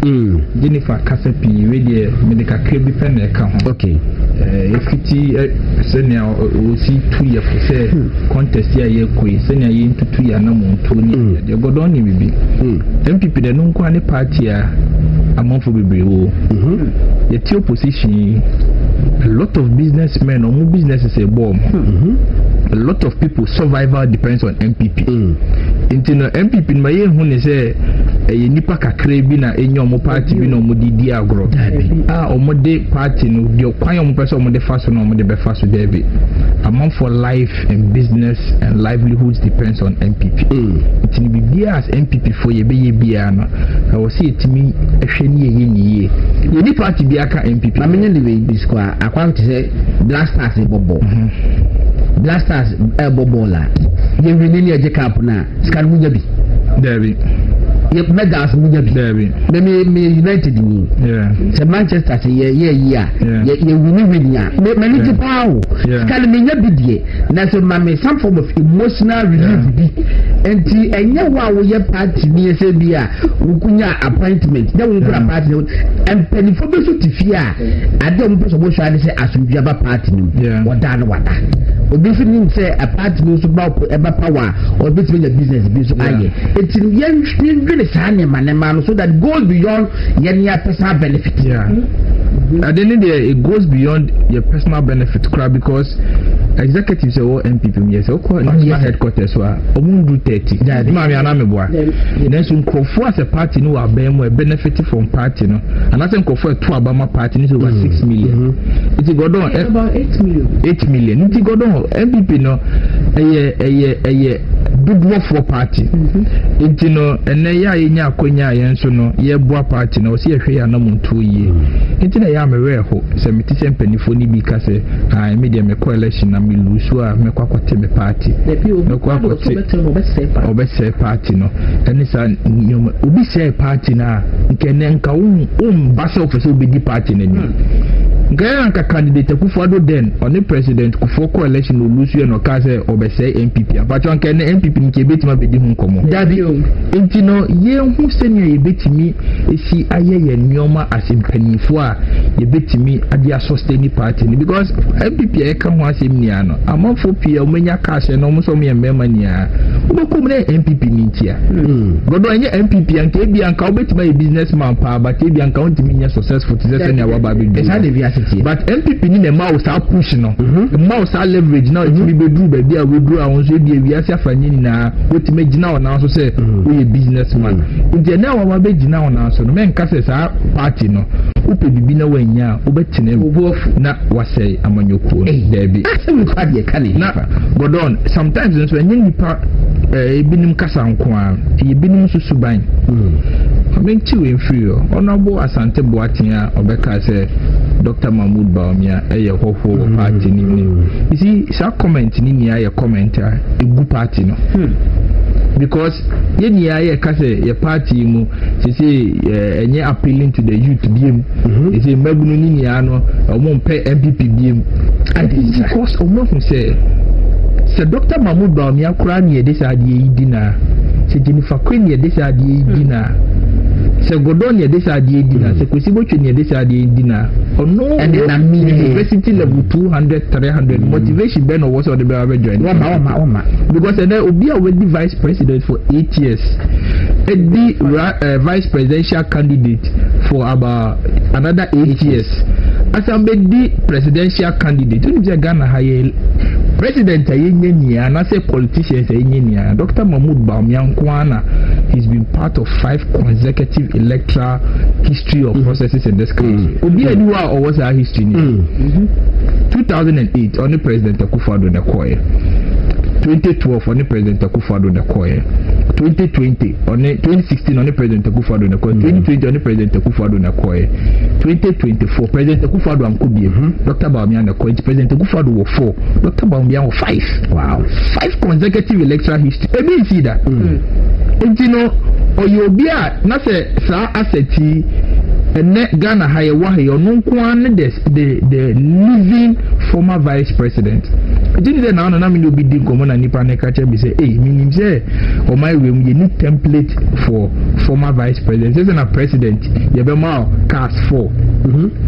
Jennifer kasa pii wei deɛ mede kakra bi pɛ na ɛka ho. Okay. Efiti sɛnea osi tu yɛ fo sɛ contest yi a yɛkɔ yi sɛnea yɛntutu yɛ anamontuo ne deɛ gɔdɔ ne bibi. NPP na ɛno nko ne party a amanfo bebree wɔ. Yɛte opposition yi, a lot of businessmen ɔmo businesses ɛbɔ ɔmo. A lot of people survival depends on NPP. Nti no NPP no ma yɛnhu ne sɛ ɛyɛ nipa kakra bi na ɛnya ɔmo party bi na ɔmo de di agorɔ a ɔmo de party no deɛ kwan a ɔmo pɛ sɛ ɔmo de fa so na ɔmo de bɛfa so. Dɛbi, amanfoɔ life and business and livelihoods depends on NPP. Nti no biribiara as NPP foɔ yɛbɛyɛ biara no ɛwɔ sɛ yɛtumi hwɛ ne yɛyɛ ne yie. Yɛni party bi aka NPP. Maame nye ne wei bi sukuu a akwa te sɛ Black Stars bɔbɔ. Black Stars ɛbɔ bɔɔl a, yɛ win ne yɛgye cup no a, sika no munya bi? Daabi. Yɛ medals munya bi? Daabi. Me me me United ni. Sɛ Manchester sɛ yɛ yɛ yi a, yɛ yɛ win win a, me m'ani gye paa o. Sika no menya bi deɛ, na sɛ ma me some form of emotional relief bi. Nti ɛnyɛ wo a woyɛ party ni sɛ bi a wokunya appointment na wonkura party no. Mpanimfoɔ bi nso te fie a, ade a wɔpɛ sɛ wɔhwɛ ade sɛ asomdwe aba party no mu, wɔda no wada. Obi nso nim sɛ a party no nso ba ɛba power a, ɔbɛtumi anya business bi nso ayɛ. Eti yɛn yɛndwene saa nneɛma nneɛma no so that goes beyond yɛn yɛ personal benefit. Yeah. Ade ne deɛ, it goes beyond your personal benefit koraa, because executives ɛwɔ NPP mu yɛ sɛ wokɔ national headquarters so a, ɔmo nduru 30. Maame anaa meboa? Nanso nkurɔfoɔ a sɛ party no wɔ abɛn mu a benefit from party no, anaasɛ nkurɔfoɔ a ɛto aba ma party no sɛ over 6 million. Nti Gordon, About 8 million. 8 million. Nti Gordon, NPP no ɛyɛ dodoɔfoɔ party. Nti no ɛnɛ yɛ a yɛnya akɔnya a yɛn nso no yɛboa party no, ɔsɛ yɛhwɛ yɛ anamontuo yie. Nti na ɛyɛ a mewerɛ ho sɛ mete sɛ mpanimfoɔ no bi ka sɛ, "Ah, me deɛ mekɔ election na me lose a, mɛkɔ akɔte me party, mɛkɔ akɔte." Ɔbɛsɛe party no ɛne saa nneɛma. Obi sɛe party no a, nka ɛnɛ nka womba sɛ wopɛ sɛ wobɛdi party no anim. Nka yɛn anka candidate Akufo-Addo, then ɔne President Kufuor kɔ election na ɔ lose yɛ na ɔkaa sɛ ɔbɛsɛe NPP ampatwɔ, nka ɛnɛ NPP no nka yɛbɛtumi abɛdi ho nkɔmmɔ? Dabi. Nti no yɛnhu sɛnea yɛbɛtumi esi ayɛ yɛn nneɛma as mpanimfoɔ a yɛbɛtumi ade a sustain party no, because NPP a yɛka ho asɛm nyinaa no, amanfoɔ pii a wɔanya cash no, wɔn nso wɔyɛ mmarima nyinaa wobɛkɔ mu na NPP ne ntia. Gɔdɔ ɛnyɛ NPP anka ebi anka wobɛtumi ayɛ business man paa, but ebi anka wontumi nyɛ successful te sɛ sɛnea waba abɛduru. But NPP ni na ɛma wo saa push no, ɛma wo saa leverage na ɛtumi bɛduru baabi a wobɛduru a wɔn nso ebi ewiase afa nye nyinaa wotumi gyina wɔn nan so sɛ woyɛ business man. Nti ɛnɛ a wɔn abɛgyina wɔn nan so no, mɛnka sɛ saa party no wopɛ bibi na wɔanya a wobɛtena mu na wasɛe amanyɔkuo no. Daabi. Na Gordon, sometimes nso ɛnyɛ nipa ebinom kasa nko a, ɛyɛ ebinom nso suban. Ɔmɛnkyi wei mfiri hɔ. Honourable Asante Boateng a ɔbɛka sɛ Dr Mahmood Bawumia ɛyɛ hɔhoɔ wɔ party no mu, you see, saa comment ni nyinaa yɛ comment a egu party no, because yɛn nyinaa yɛ ka sɛ yɛ party mu sese ɛnyɛ appealing to the youth biem. Sese mmabunu ni nyinaa no, ɔmo mpɛ NPP biem because ɔmo ahu sɛ Dr Mahmood Bawumia koraa ne yɛde saa adeɛ yi di, na sɛ Jennifer Quinn ne yɛde saa adeɛ yi di, na sɛ Gordon ne yɛde saa adeɛ yi di, na sɛ Kwesi Botwe ne yɛde saa adeɛ yi di, na ɔno university level 200, 300, motivation bɛn na ɔwɔ sɛ ɔde bɛba bɛ join? Wɔma wɔma wɔma. Because ɛnɛ obi a wadi vice president for 8 years, edi vice presidential candidate for about another 8 years, asan bɛdi presidential candidate, onim sɛ Ghana ha yɛ president a yɛnyɛ nia anaasɛ politicians a yɛnyɛ nia, Dr Mahmood Bawumia nko ara na he's been part of five consecutive electoral history of processes in this country. Obi a ni hɔ a ɔwɔ saa history ni. 2008 ɔne President Akufo-Addo na ɛkɔɛ, 2012 ɔne President Akufo-Addo na ɛkɔɛ, 2020 ɔne, 2016 ɔne President Akufo-Addo na ɛkɔɛ, 2020 ɔne President Akufo-Addo na ɛkɔɛ, 2024 President Akufo-Addo ankɔ bie, Dr Bawumia na ɛkɔɛ. Nti President Akufo-Addo wɔ four, Dr Bawumia wɔ five. Five consecutive electoral history, ebi nsi da. Nti no ɔyɛ obi a na sɛ saa asset yi ɛnɛ Ghana ha yɛ wɔ ha yi, ɔno nko ara ne the living former vice president. Nti ne sɛ naa no na mi ne obi di nkɔmɔ na nipa ne ka kyerɛ mi sɛ, ee, mi nim sɛ ɔman ewia mu yɛ ni template for former vice president sɛ na president yɛbɛma o cars four,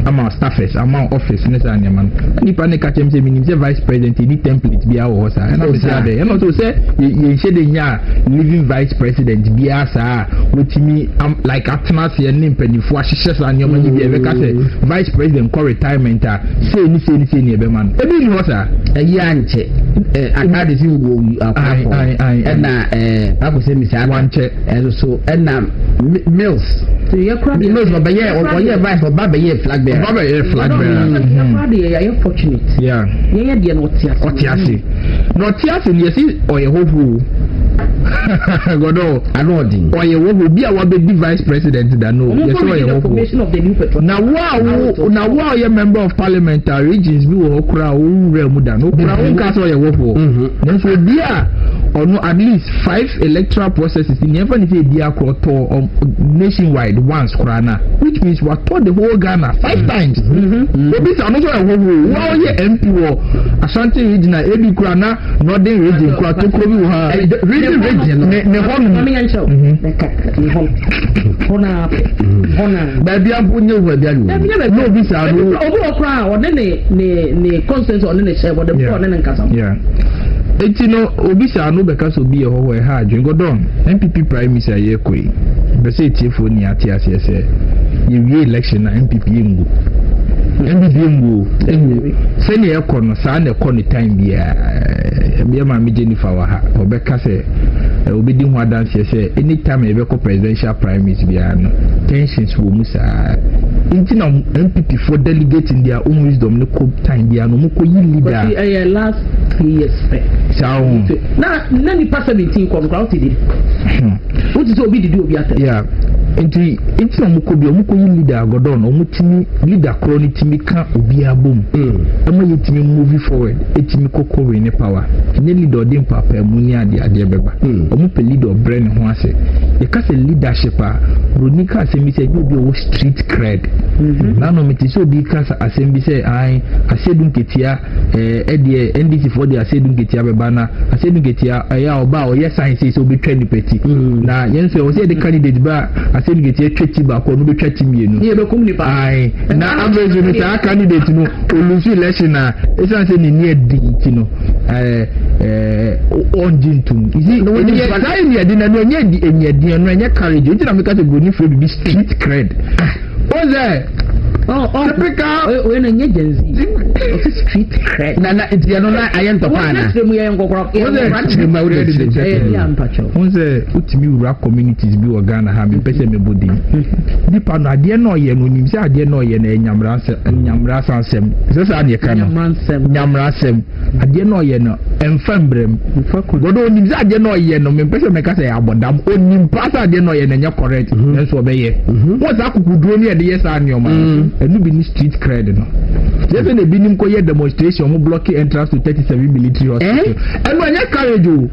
ama o staffers, ama o office ne saa nneɛma no. Nipa ne ka kyerɛ mi sɛ mi nim sɛ vice president yɛ ni template biara wɔ hɔ saa. Ɛna mi sɛ adɛ, ɛna ɔsɛ sɛ yɛn hyɛ de nya living vice president biara saa a wotumi am like atena aseɛ ne mpanyinfoɔ ahyehyɛ saa nneɛma yi bi a ɛbɛka sɛ vice president kɔ retirement a, sei ne sei ne sei ne ɛbɛma no. Ebi ni hɔ saa. Ɛyi ankyɛ akaade si wɔ akorafo ɛna baako sɛ misa. Wankyɛ. Ɛso so ɛna Mills Mills ɔbɛyɛ, ɔyɛ vice, ɔba bɛyɛ flag bearer. Ɔba bɛyɛ flag bearer. Yɛkora deɛ yɛayɛ fortunate. Yɛyɛ deɛ no, ɔte ase. Ɔte ase na ɔte ase no, yɛsi ɔyɛ hɔhoɔ. Gɔdɔ Ano ɔden. Ɔyɛ hɔhoɔ obi a wabɛdi vice president da no. Ɔmo yɛsɛ kɔ ɔyɛ read the hɔhoɔ. Formation of the New Petroleum. Na wo a ɔyɛ member of parliament a, regions bi wɔ hɔ koraa a wowura mu da no koraa, wonka sɛ ɔyɛ hɔhoɔ. Nanso obi a ɔno at least five electoral processes ni, yɛmfa ne sɛ ebi akorɔ tɔ nationwide once koraa na, which means watɔ the whole Ghana five times. Obi sɛ ɔno nso yɛ hɔhoɔ. Wo a ɔyɛ MP wɔ Ashanti Region a, ebi koraa na Northern Region koraa tokuro bi wɔ ha. Region no. Ne hɔ nom. Maame yɛn kyɛw. Ne hɔ hɔ naa pɛ hɔ naa. Baabi a mpo nye wo baabi a Dabi, ne nye baabi. Na obi saa no. Obi wɔ koraa a ɔne ne constituency, ɔne ne hyɛ wɔde bɔ ɔne ne nkasa. Yeah. Eti no, obi saa no bɛka sɛ obi yɛ hɔhoɔ, ɛha adwene. Gɔdɔn NPP primaries a yɛrekɔ yi, bɛ sɛ etiefoɔ ni ate aseɛ sɛ yɛwie election na NPP ngu, NPP ngu o. Sɛnea ɛkɔ no saa na ɛkɔ no time biara. Ɛbɛyɛ Maame Jennifer wɔ ha, ɔbɛka sɛ obɛdi ho adanseɛ sɛ anytime a yɛbɛkɔ presidential primaries biara no, tensions wɔ mu saa. Nti na NPP foɔ delegate in their own wisdom ne kɔ time biara no, ɔmo kɔ yi leader. Kɔsi ɛyɛ last 3 years pɛ. Saa ho. Na nipa 17 kɔ no koraa, wote di wote sɛ obi didi obi atɛ. Yeah, nti na ɔmo kɔ bi, ɔmo kɔ yi leader agɔdɔn, ɔmo timi leader korɔ ne timi ka obiara bom ɛma yɛ timi move forward, etimi kɔkɔ win ne power. Ɛnyɛ leader ɔde mpaapaemu ne adeɛ adeɛ bɛba. Ɔmo pɛ leader ɔbrɛ ne ho ase. Yɛka sɛ leadership a, broni ka asɛm bi sɛ ɛnyɛ obi a ɔwɔ street cred. Nanu mi ti sɛ obi ka asɛm bi sɛ ayi Asiedu Nketia ɛdeɛ NDC foɔ de Asiedu Nketia bɛba, na Asiedu Nketia ɛyɛ a ɔba a ɔyɛ sign sɛ ɔbɛtwa nipa ti, na yɛn nso ɛwɔ sɛ yɛde candidate ba, Asiedu Nketia twa ti baako, ɔno bɛtwa ti mmienu. Ne yɛ bɛ kum nipa. Ayi, na average no, saa candidate no olose election a, esan sɛ ne ni ɛdi ti no, ɛɛ ɛɛ ɔngye ntum. You see, ɛni saa ɛni ɛdi na ɛno ɛnyɛ ɛdi ɛni ɛdi, ɛno ɛnyɛ courage. Nti na mi ka sɛ broni fɛ bibi street cred o sɛ typical. Oye na nye Gen Z, ɔsi street cred. Na nti ɛno na ayɛ ntɔkwa Wɔn ana? kyerɛ mu yɛ nkɔkɔrɔ. Wọ́n sɛ kyerɛ mu a wode kyerɛ mu. Ɛyɛ bi a mpakyɛw. Wọ́n sɛ wotumi wura communities bi wɔ Ghana ha, mepɛ sɛ mebɔ din. Nipa no, adeɛ na ɔyɛ no, onim sɛ adeɛ na ɔyɛ no ɛyɛ nyamra asɛm. Sɛ saa neɛ ka no. Nyamransɛm. Nyamra asɛm. Adeɛ na ɔyɛ no ɛmfa mbrɛm. Nfa kwan. Gɔdɔ onim sɛ adeɛ na ɔyɛ no, mepɛ sɛ mɛka sɛ ɛyɛ abɔdam. Onim paa sɛ adeɛ na ɔyɛ no ɛnyɛ correct. Nanso ɔbɛyɛ. Wọ́n saa kukuduro ne yɛde yɛ saa nneɛma no. Ɛno bi ne street cred no. Yɛ sɛ na ebinom kɔ yɛ demonstration, ɔmo block entrance to 37 Military Hospital. Ɛno ɛnyɛ courage o.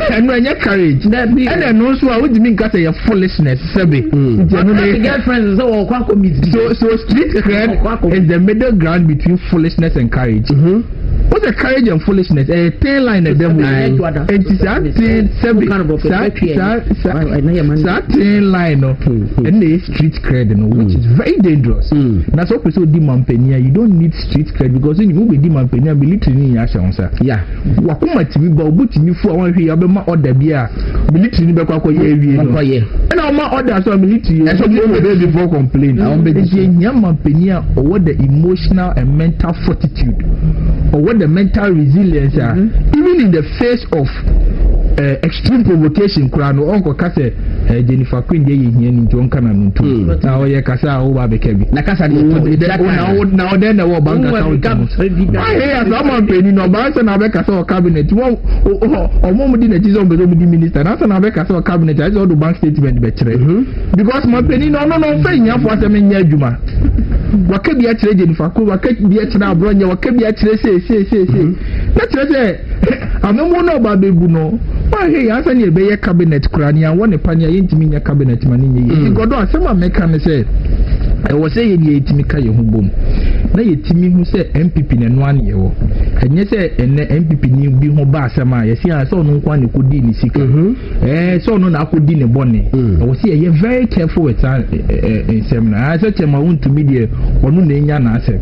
Ɛno ɛnyɛ courage. Dabi. Ɛna ɛno nso a wotumi nka sɛ yɛ foolishness sɛbi. Nti ɛno na Ɔka yɛ. girlfriend sɛ wɔkɔ akɔ meet. So street cred is the middle ground between foolishness and courage. What's the courage and foolishness? Ɛyɛ thin line ɛdɛ mu. Nti saa thin sɛbi saa thin line no, ɛna yɛ street cred no, which is very dangerous. Na sɛ wopɛ sɛ odi mampanin a, you don't need street cred, because ɛnyɛ wo bɛ di mampanin a, military ni nyɛ ahyɛ wɔn nsa. Wakoma tumi ba, obo tumi fu a, wɔn ahwɛ yi abɛma order bi a military ni bɛkɔ akɔyɛ awie no. Ɔkɔyɛ. Ɛna ɔma order so a, military Ɛsɛ ɔmo ɔmo obey before complain. Na wɔn bɛ di Nti so. ehia mampanin a ɔwɔ the emotional and mental fortitude, ɔwɔ the mental resilience a, even in the face of extreme provocation koraa no, ɔnkɔka sɛ Jennifer Queen deɛ yɛ hia ni nti ɔnka na no ntum. Na ɔyɛ kasa a ɔba abɛka bi. Na kasa deɛ tɔ Na na ɔdɛn na ɛwɔ bank account mu? Ɔyɛ yɛ asa ɔma mpanyin na ɔbaa sɛ na abɛkasa wɔ cabinet, wɔn ɔmo mo di n'akyi sɛ ɔmo bɛ sɛ ɔmo di minister, na sɛ na abɛkasa wɔ cabinet ayɛ sɛ ɔdo bank statement bɛkyerɛ, because mampanin no, ɔno no ɔnfɛ hiafo asɛm nyɛ adwuma. Waka bi akyerɛ Jennifer Ko, waka bi akyerɛ Aborɔnyɛ, waka bi akyerɛ sei sei sei sei, na kyerɛ sɛ amemmo na ɔba abɛgu no, wahwɛ yɛn ansa ne yɛbɛyɛ cabinet koraa ne yɛanwɔ ne pa ne a, yɛntumi nyɛ cabinet ma ne nyɛ yie. Nti gɔdɔ, asɛm a mɛka ne sɛ ɛwɔ sɛ yɛn deɛ yɛtumi ka yɛn ho bom na yɛtumi hu sɛ NPP na ɛno ano yɛwɔ. Ɛnyɛ sɛ ɛnɛ NPP ni bi ho ba asɛm a, yɛsi a sɛ ɔno nko ara na ɛkɔdi ne sika, sɛ ɔno na akɔdi ne bɔne. Ɛwɔ sɛ yɛyɛ very careful with saa ɛɛ nsɛm no. Sɛ kyɛn ma wontumi deɛ, ɔno na enya n'asɛm.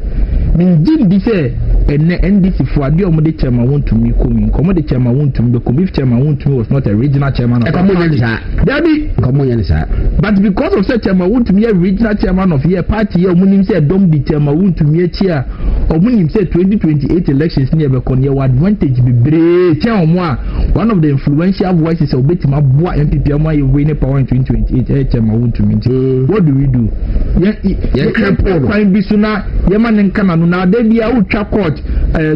Mengye ndi sɛ ɛnɛ NDC fo adeɛ a wɔde kyɛn ma wontumi kɔm yi, nkɔmɔ de kyɛn ma wontumi bɛkɔm if kyɛn ma wontumi was not a regional chairman of Ɛkɔmɔ nyɛ ne saa. Dabi. Nkɔmɔ nyɛ ne saa. But because of sɛ Chairman Wontumi yɛ regional chairman of yɛ party yɛ, ɔmo nim sɛ ɛdɔm di Chairman Wontumi akyi a, Ɔmo nim sɛ 2028 elections ne yɛbɛkɔ no, yɛwɔ advantage bebree kyɛn ɔmo a one of the influential voices a obetumi aboa NPP ɔmo ayɛ win power in 2028 ɛyɛ Chairman Wontumi. Nti what do we do? Yɛn cripple no. Kwan bi so na yɛma ne nka n'ano na ade bi a wotwa court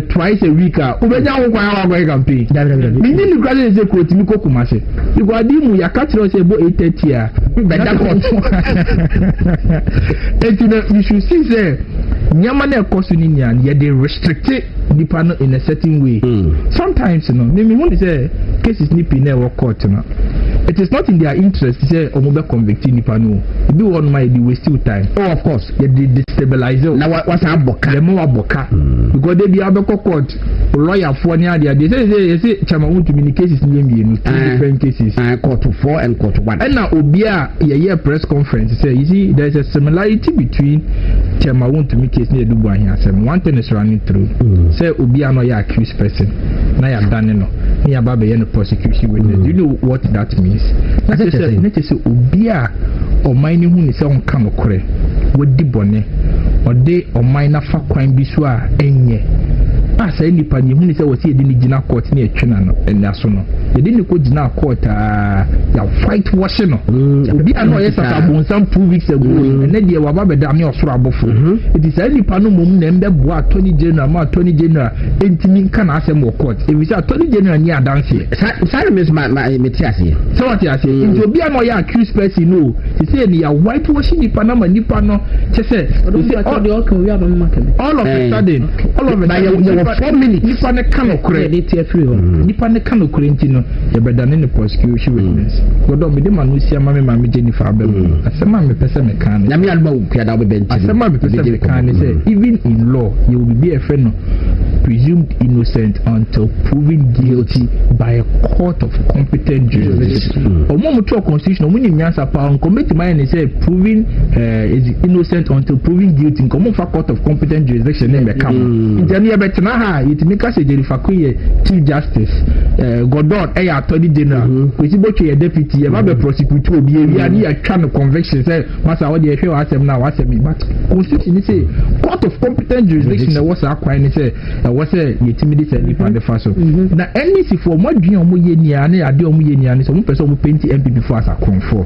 twice a week a, wobɛnya ho kwan a wakɔyɛ campaign. Dabi, dabi, dabi. Menyi ne kura sɛ kurotumi kɔ Kumase because ade mu yɛaka kyerɛ wo sɛ ɛbɔ 8:30 a bɛda court. Eti no, you should see sɛ nneɛma na ɛkɔ so ne nyinaa no, yɛde restrict nipa no in a certain way. Sometimes no, mímí hu ni sɛ cases ni pii na ɛwɔ court no, it is not in their interest sɛ ɔmo bɛ convict nipa no o. Ebi wɔ hɔnom a yɛde waste your time. Oh, of course. Yɛde destabilize o. Na wasan abɔ ka. Yɛma wabɔ ka because de bi abɛkɔ court, lɔyafoɔ ne adeɛ adeɛ sɛ yɛsɛ Chairman Wontumi ne cases ne yɛ mmienu, two different cases. Court four and court one. Ɛna obi a yɛyɛ press conference sɛ, you see, there is a similarity between Chairman Wontumi case ne Adu Boahen asɛm. One thing is running through sɛ obi a na ɔyɛ accused person na yɛadane no ne yɛaba abɛyɛ no prosecution witness. Do you know what that means? Na Ase kyerɛ kyerɛ sɛ sɛ? Na kyerɛ sɛ obi a ɔman no hu ne sɛ ɔnka nokorɛ, wadi bɔne, ɔde ɔman n'afa kwan bi so a ɛnyɛ a, saa nipa no yɛhu ne sɛ wɔsi yɛde ne gyina court ne yɛtwe n'ano ɛna so no, yɛde ne kɔ gyina court a yɛ white wash no. Obi a na ɔyɛ sasabonsam 2 weeks ago, ɛnɛ deɛ waba bɛda ne ɔsoro abɔfo. Eti saa nipa no mom na ɛmbɛboa Attorney General ma Attorney General ntumi nka n'asɛm wɔ court, efisɛ Attorney General ni adanseɛ. Saa na mi nso ma ma me te aseɛ. Sɛ wɔte aseɛ, nti obi a na ɔyɛ accused person no, sise ni yɛ white wash nipa na ma nipa no kyɛ sɛ sise all of a sudden, all of a Ba sudden, yɛwɔ 4 minutes. Nipa ne ka nokorɛ. Yɛde ti afiri hɔ. Nipa ne ka nokorɛ nti no, yɛbɛdane ne prosecution witness. Gbɔdɔ mede ma no si ama me maame Jennifer abɛm. Asɛm a mepɛ sɛ meka ne Nyame adoma wo kua da wobɛbɛ nti. Asɛm a mepɛ sɛ meka ne sɛ, even in law, yɛwɔ biribi a yɛfrɛ no presumed innocent until proven guilty by a court of competent jurisdiction. Ɔmo a ɔmo constitution, ɔmo nim nyansa paa. Nkɔmɔ betumi ayɛ ne sɛ proven is innocent until proven guilty, nkɔmɔ fa court of competent jurisdiction ne mbɛka ho. Nti ɛno yɛbɛtena ha a, yɛtumi ka sɛ Jennifer Queen yɛ Chief Justice, Gordon ɛyɛ Attorney General, Kwesi Botwe yɛ deputy, yɛba bɛ prosecute obi ewia ne yɛtwa no conviction sɛ masa wɔde yɛhwɛ w'asɛm na w'asɛm yi, but constitution ni sɛ court of competent jurisdiction na ɛwɔ saa kwan ne sɛ ɛwɔ sɛ yɛtumi de sɛ nipa de fa so. Na NDC foɔ, ɔmo adwene a ɔmo yɛ nia ne adeɛ a ɔmo yɛ nia ne sɛ ɔmo pɛ sɛ ɔmo paint NPP foɔ as akorɔmfoɔ.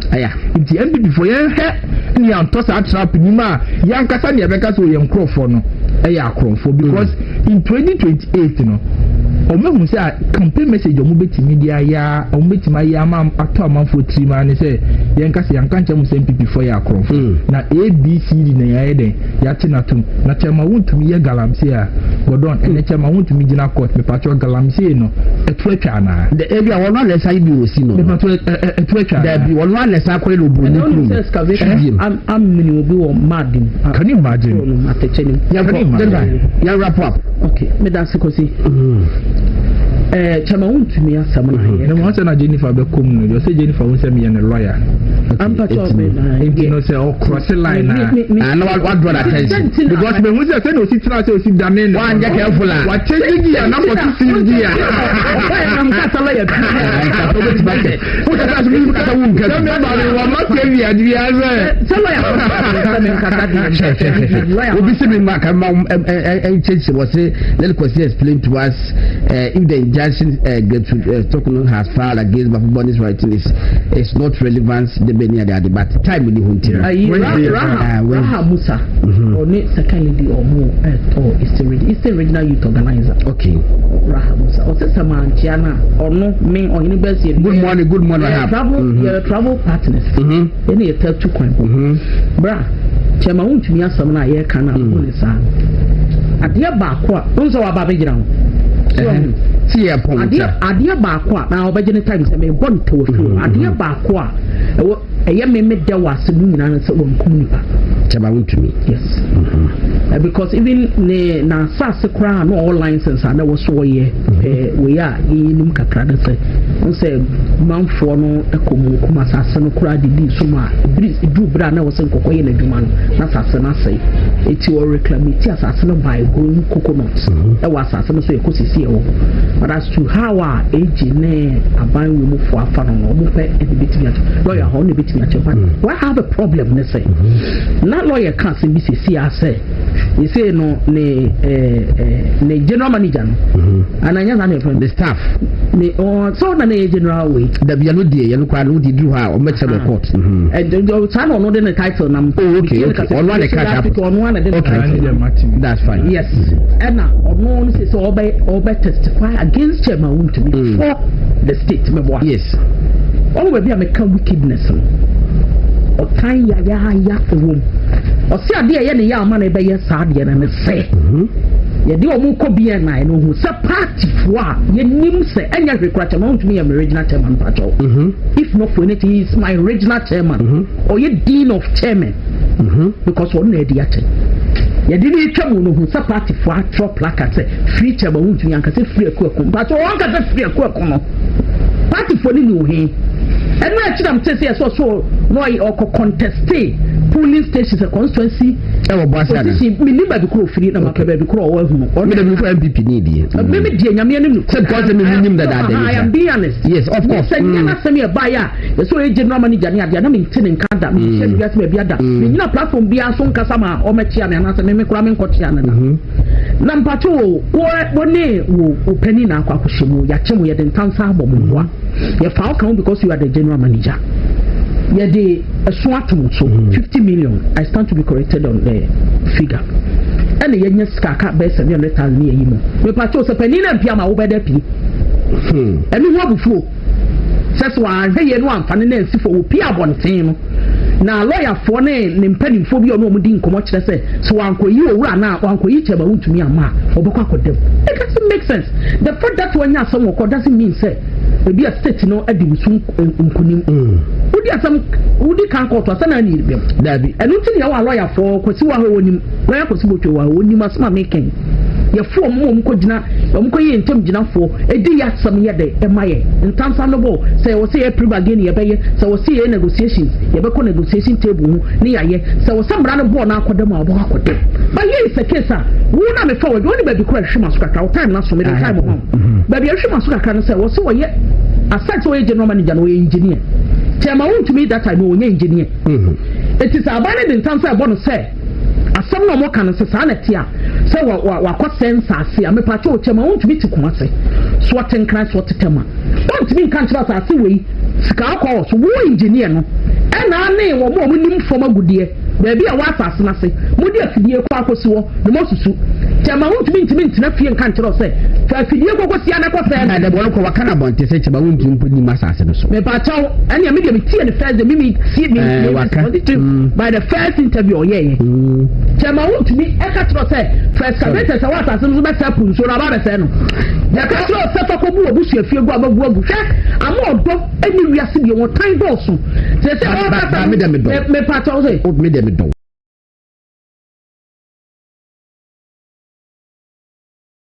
Nti NPP foɔ, yɛnhwɛ ne yɛntɔ saa trap nim a yɛankasa ne yɛbɛka sɛ ɔyɛ nkorɔfoɔ no ɛyɛ akorɔmfoɔ, because in 2028 no, ɔmo ehu sɛ campaign message ɔmo bɛtumi de ayɛ a ɔmo bɛtumi ayɛ ama atɔ amanfoɔ tirim a ne sɛ yɛnka sɛ yɛnka nkyɛn mu sɛ NPP foɔ yɛ akorɔmfoɔ na ABCD na yɛayɛ dɛn yɛate n'atom. Na Chairman Wontumi yɛ galamsey a, Gordon, ɛnɛ Chairman Wontumi gyina court, mepatwɛ, galamsey no ɛto atwa anaa? Ebi a wɔn alɛ sa yi bi wɔ si no. Mepatwɛ, ɛto atwa anaa? Dabi, wɔn alɛ sa akɔyɛ no oburoni ɛna kurom. ɔnim sɛ excavation amene obi wɔ mud mu. Can you imagine? No, atɛkyɛ nim. Yɛn Can you kɔ imagine? yɛn wrap up. Okay, meda ase, Kwasi. Chairman Wontumi asɛm na yɛ. Na wɔn sɛ na Jennifer bɛ kɔm no deɛ, ɔsɛ Jennifer wɔn sɛ meyɛ ne lawyer. Ampatwɛ ɔbɛ na nti no sɛ ɔcross line na Ah, na wa draw the attention. Because mehu sɛ sɛdeɛ osi tena sɛ osi dane no. Wanyɛ careful a. Wakyɛgye gear na kɔto fifth gear. Ɔbɛ nam kasa lawyer. Nkasa wobɛtumi akyɛ. Wokasa so mi kasa wo nka sɛ bi. meba no wɔma kɛwi adeɛ sɛ Sɛ lawyer sɛ me nkasa deɛ. Hwɛ, obi sɛ mi ma ka ma nkyɛnkyɛn wɔ se, let Kwesi explain to us if the injunction Gertrude Torkornoo has filed against Baffoe-Bonnie's writing is not relevant de bɛ ni ade ade, but time ni ho nti no. Ayi Wednesday, Raha Wednesday. Raha Musa ɔne second lady, ɔmo ɛtɔ Eastern Regional Youth Organizer. Raha Musa ɔsɛ sɛ mankyia no a, ɔno me ɔhene bɛsi yɛ. Good morning, good morning, yɛ Rahab. travel yɛ travel partners. Ɛne yɛ ta tu kwan. Bra Chairman Wontumi asɛm no a yɛreka no a, wo ne saa adeɛ baako a wohu sɛ waba abɛgyina ho. So, Ti yɛ pɔn adeɛ ta. Adeɛ baako a na ɔbɛgye ne time sɛ mebɔ ntɛwɔ firi hɔ, adeɛ baako a ɛwɔ ɛyɛ me me dɛ wɔ asɛm no nyinaa ne sɛ wɔnkum nipa. Chairman Wontumi. Yes, because even ne n'asase koraa na ɔwɔ license a na ɛwɔ so ɔyɛ wei a yɛyɛ kakra no sɛ n sɛ manfoɔ no kɔ mu kum asase no koraa de di so ma ebiri duru bere a na ɛwɔ sɛ nkɔkɔ yɛ n'adwuma no na asase no asɛe, eti ɔreclamate asase no by growing coconut ɛwɔ asase no so yɛ kɔ sisi ɛwɔ. But as to how a AG ne aban wɔ mu fo afa no, ɔmo pɛ ɛde betumi akyɛ lawyer hɔ, ɔno betumi akyɛ. But why have a problem ne sɛ na lawyer ka asɛm bi sisi asɛ Yɛsei no ne ne general manager no ananyɛ saa ne yɛfrɛ no the staff ne ɔ sɛ ɔna ne yɛ general wei. Dabi, yɛno deɛ, yɛno koraa no wode duru hɔ a, ɔmmɛkyerɛ me court. Saa na ɔno de ne title nam. Oh, okay. Ɔno a ne cash app. Ɔno a na de ne title. That's fine. Yes, ɛna ɔno no sɛ ɔbɛ testify against Chairman Wontumi for the state mɛboa. Ɔmo baabi a mɛka wickedness no, ɔtan yayaaya ɛwɔ mu. Ɔsi adeɛ ɛyɛ ne yɛ ama na ɛbɛyɛ saa adeɛ no ne sɛ yɛde ɔmo kɔ BNI no ho sɛ partyfoɔ a yɛnim sɛ ɛnyɛ hwee kora, Chairman Wontumi yɛ me regional chairman mpakyɛw. If not for anything, he is my regional chairman. Ɔyɛ dean of chairman because ɔno na ɛdi akyɛ. Yɛde ne atwa mu no ho sɛ partyfoɔ atwerɛ placard sɛ "Free Chairman Wontumi", ankasa "Free Akuako" mpakyɛw. Wɔn ankasa "Free Akuako" no, partyfoɔ no ni ohe. Ɛno akyi nam te sɛ yɛsɛ ɔso na ɔyɛ ɔkɔ contest polling station sɛ constituency ɛwɔ bɔ ase ana? Position mi ni baabi koro ofiri na mapɛ baabi koro ɔwɔ ehunu. Mi dɛbi fɔ NPP ni deɛ. Mímí diɛ Nyame anim. Sɛ because mi mi nim dada I am being honest. Yes, of course. Sɛ nyɛ n'asɛm yɛ baa yɛ a yɛsɛ ɔyɛ general manager ne adeɛ na mi nte ne nka da, mi nhyɛ bi ase baabi ada, mi nyina platform bi aso nkasa ma ɔmɛkyia mi anaasɛ mímí kora mi nkɔkyia ne na mpatwo wo wo ne wo panin na akɔ akɔhyɛ mu, yɛakyɛ mu, yɛde ntansa abɔ mo mboa, yɛfa wo ka ho because you are the general manager. Yɛde ɛso ato mo so 50 million, I stand to be corrected on the figure, ɛna yɛnya sika aka bɛyɛ 700,000 ne yɛyi mu. Mepatwo sɛ panin na mpia ma wobɛda pie, ɛno ho abufuo sɛ wahwɛ yɛ no amfa ne na nsi fo wɔpie abɔnten no na lɔyafoɔ ne ne mpanimfoɔ bi a ɔno wɔn di nkɔmɔ kyerɛ sɛ wankɔyi owura na wankɔyi Chairman Wontumi ama a, ɔbɛkɔ akɔdam. It doesn't make sense. The fact that wɔnya asɛm wɔ kɔ doesn't mean sɛ ebi a state no adi wusu nkunim. Wodi asɛm, wodi kan kɔɔto asɛm na ɛna bɛm. Dabi. Ɛno nti na yɛwɔ alɔyafoɔ. Kwasi wɔ ha, wɔnim lɔya Kwasi Botwe wɔ ha, wɔnim asɛm a mekɛn. Yɛfo ɔmo ma ɔmo kɔ gyina, ɔmo kɔ yɛ ntɛm gyinafoɔ edi yɛ asɛm yɛ de ɛma yɛ ntansa no bɔ sɛ wɔ sɛ yɛ pre bargain, yɛbɛyɛ sɛ wɔ sɛ yɛ negotiations, yɛbɛkɔ negotiation table ho ne yɛayɛ sɛ wɔ sɛ mmara no bɔɔ no akɔdam a, ɔbɛkɔ akɔdam. But yɛ sɛ case a wo na mefa wɔ wɔne baabi kora ɛhwɛ ma so kakra, wo time na so mede time ho baabi ɛhwɛ ma so kakra no sɛ wɔ sɛ wɔyɛ aside sɛ wɔyɛ general manager no, wɔyɛ engineer. Chairman Wontumi that time wɔnyɛ engineer. Eti sɛ aban no de ntansa ɛbɔ no sɛ asɛm na ɔmo ka no sɛ saa na ɛte a sɛ wa wa wakɔ sɛ nsaase a, mepatwa o, Chairman Wontumi te Kumase so, ɔte Nkran so, ɔte Tɛma, ɔntumi nka nkyerɛ asase wei sika akɔ wɔ so. Wo engineer no ɛna ne wɔn a wɔn nim fam agudeɛ baabi a wɔ asase n'ase, mo de afidie kɔ akɔsi hɔ na mo asusu. Chairman Wontumi ntumi ntena fie nka nkyerɛ sɛ fa afidie kɔ kɔsi ana kɔ sɛ. Na dɛbɔ no kɔ waka na abɔnten sɛ Chairman Wontumi mpo nim asase no so. Mepatwa ɛnna mi deɛ mi tie ne first day, mi tie mi tie waka by the first interview ɔyɛ yɛ. Chairman Wontumi ɛka kyerɛ sɛ fa excavator sɛ wɔ asase no so bɛsɛ po nsuo no aba bɛsɛ no. Yɛka kyerɛ sɛ fa kɔbu abusua fie gu abagu agu. Hwɛ, ama ɔdɔ ɛne wiase deɛ wɔn tan dɔɔso sɛ ɔkasa. Mi dɛ mi dɔn. Mepatwa sɛ Mi dɛ mi dɔn.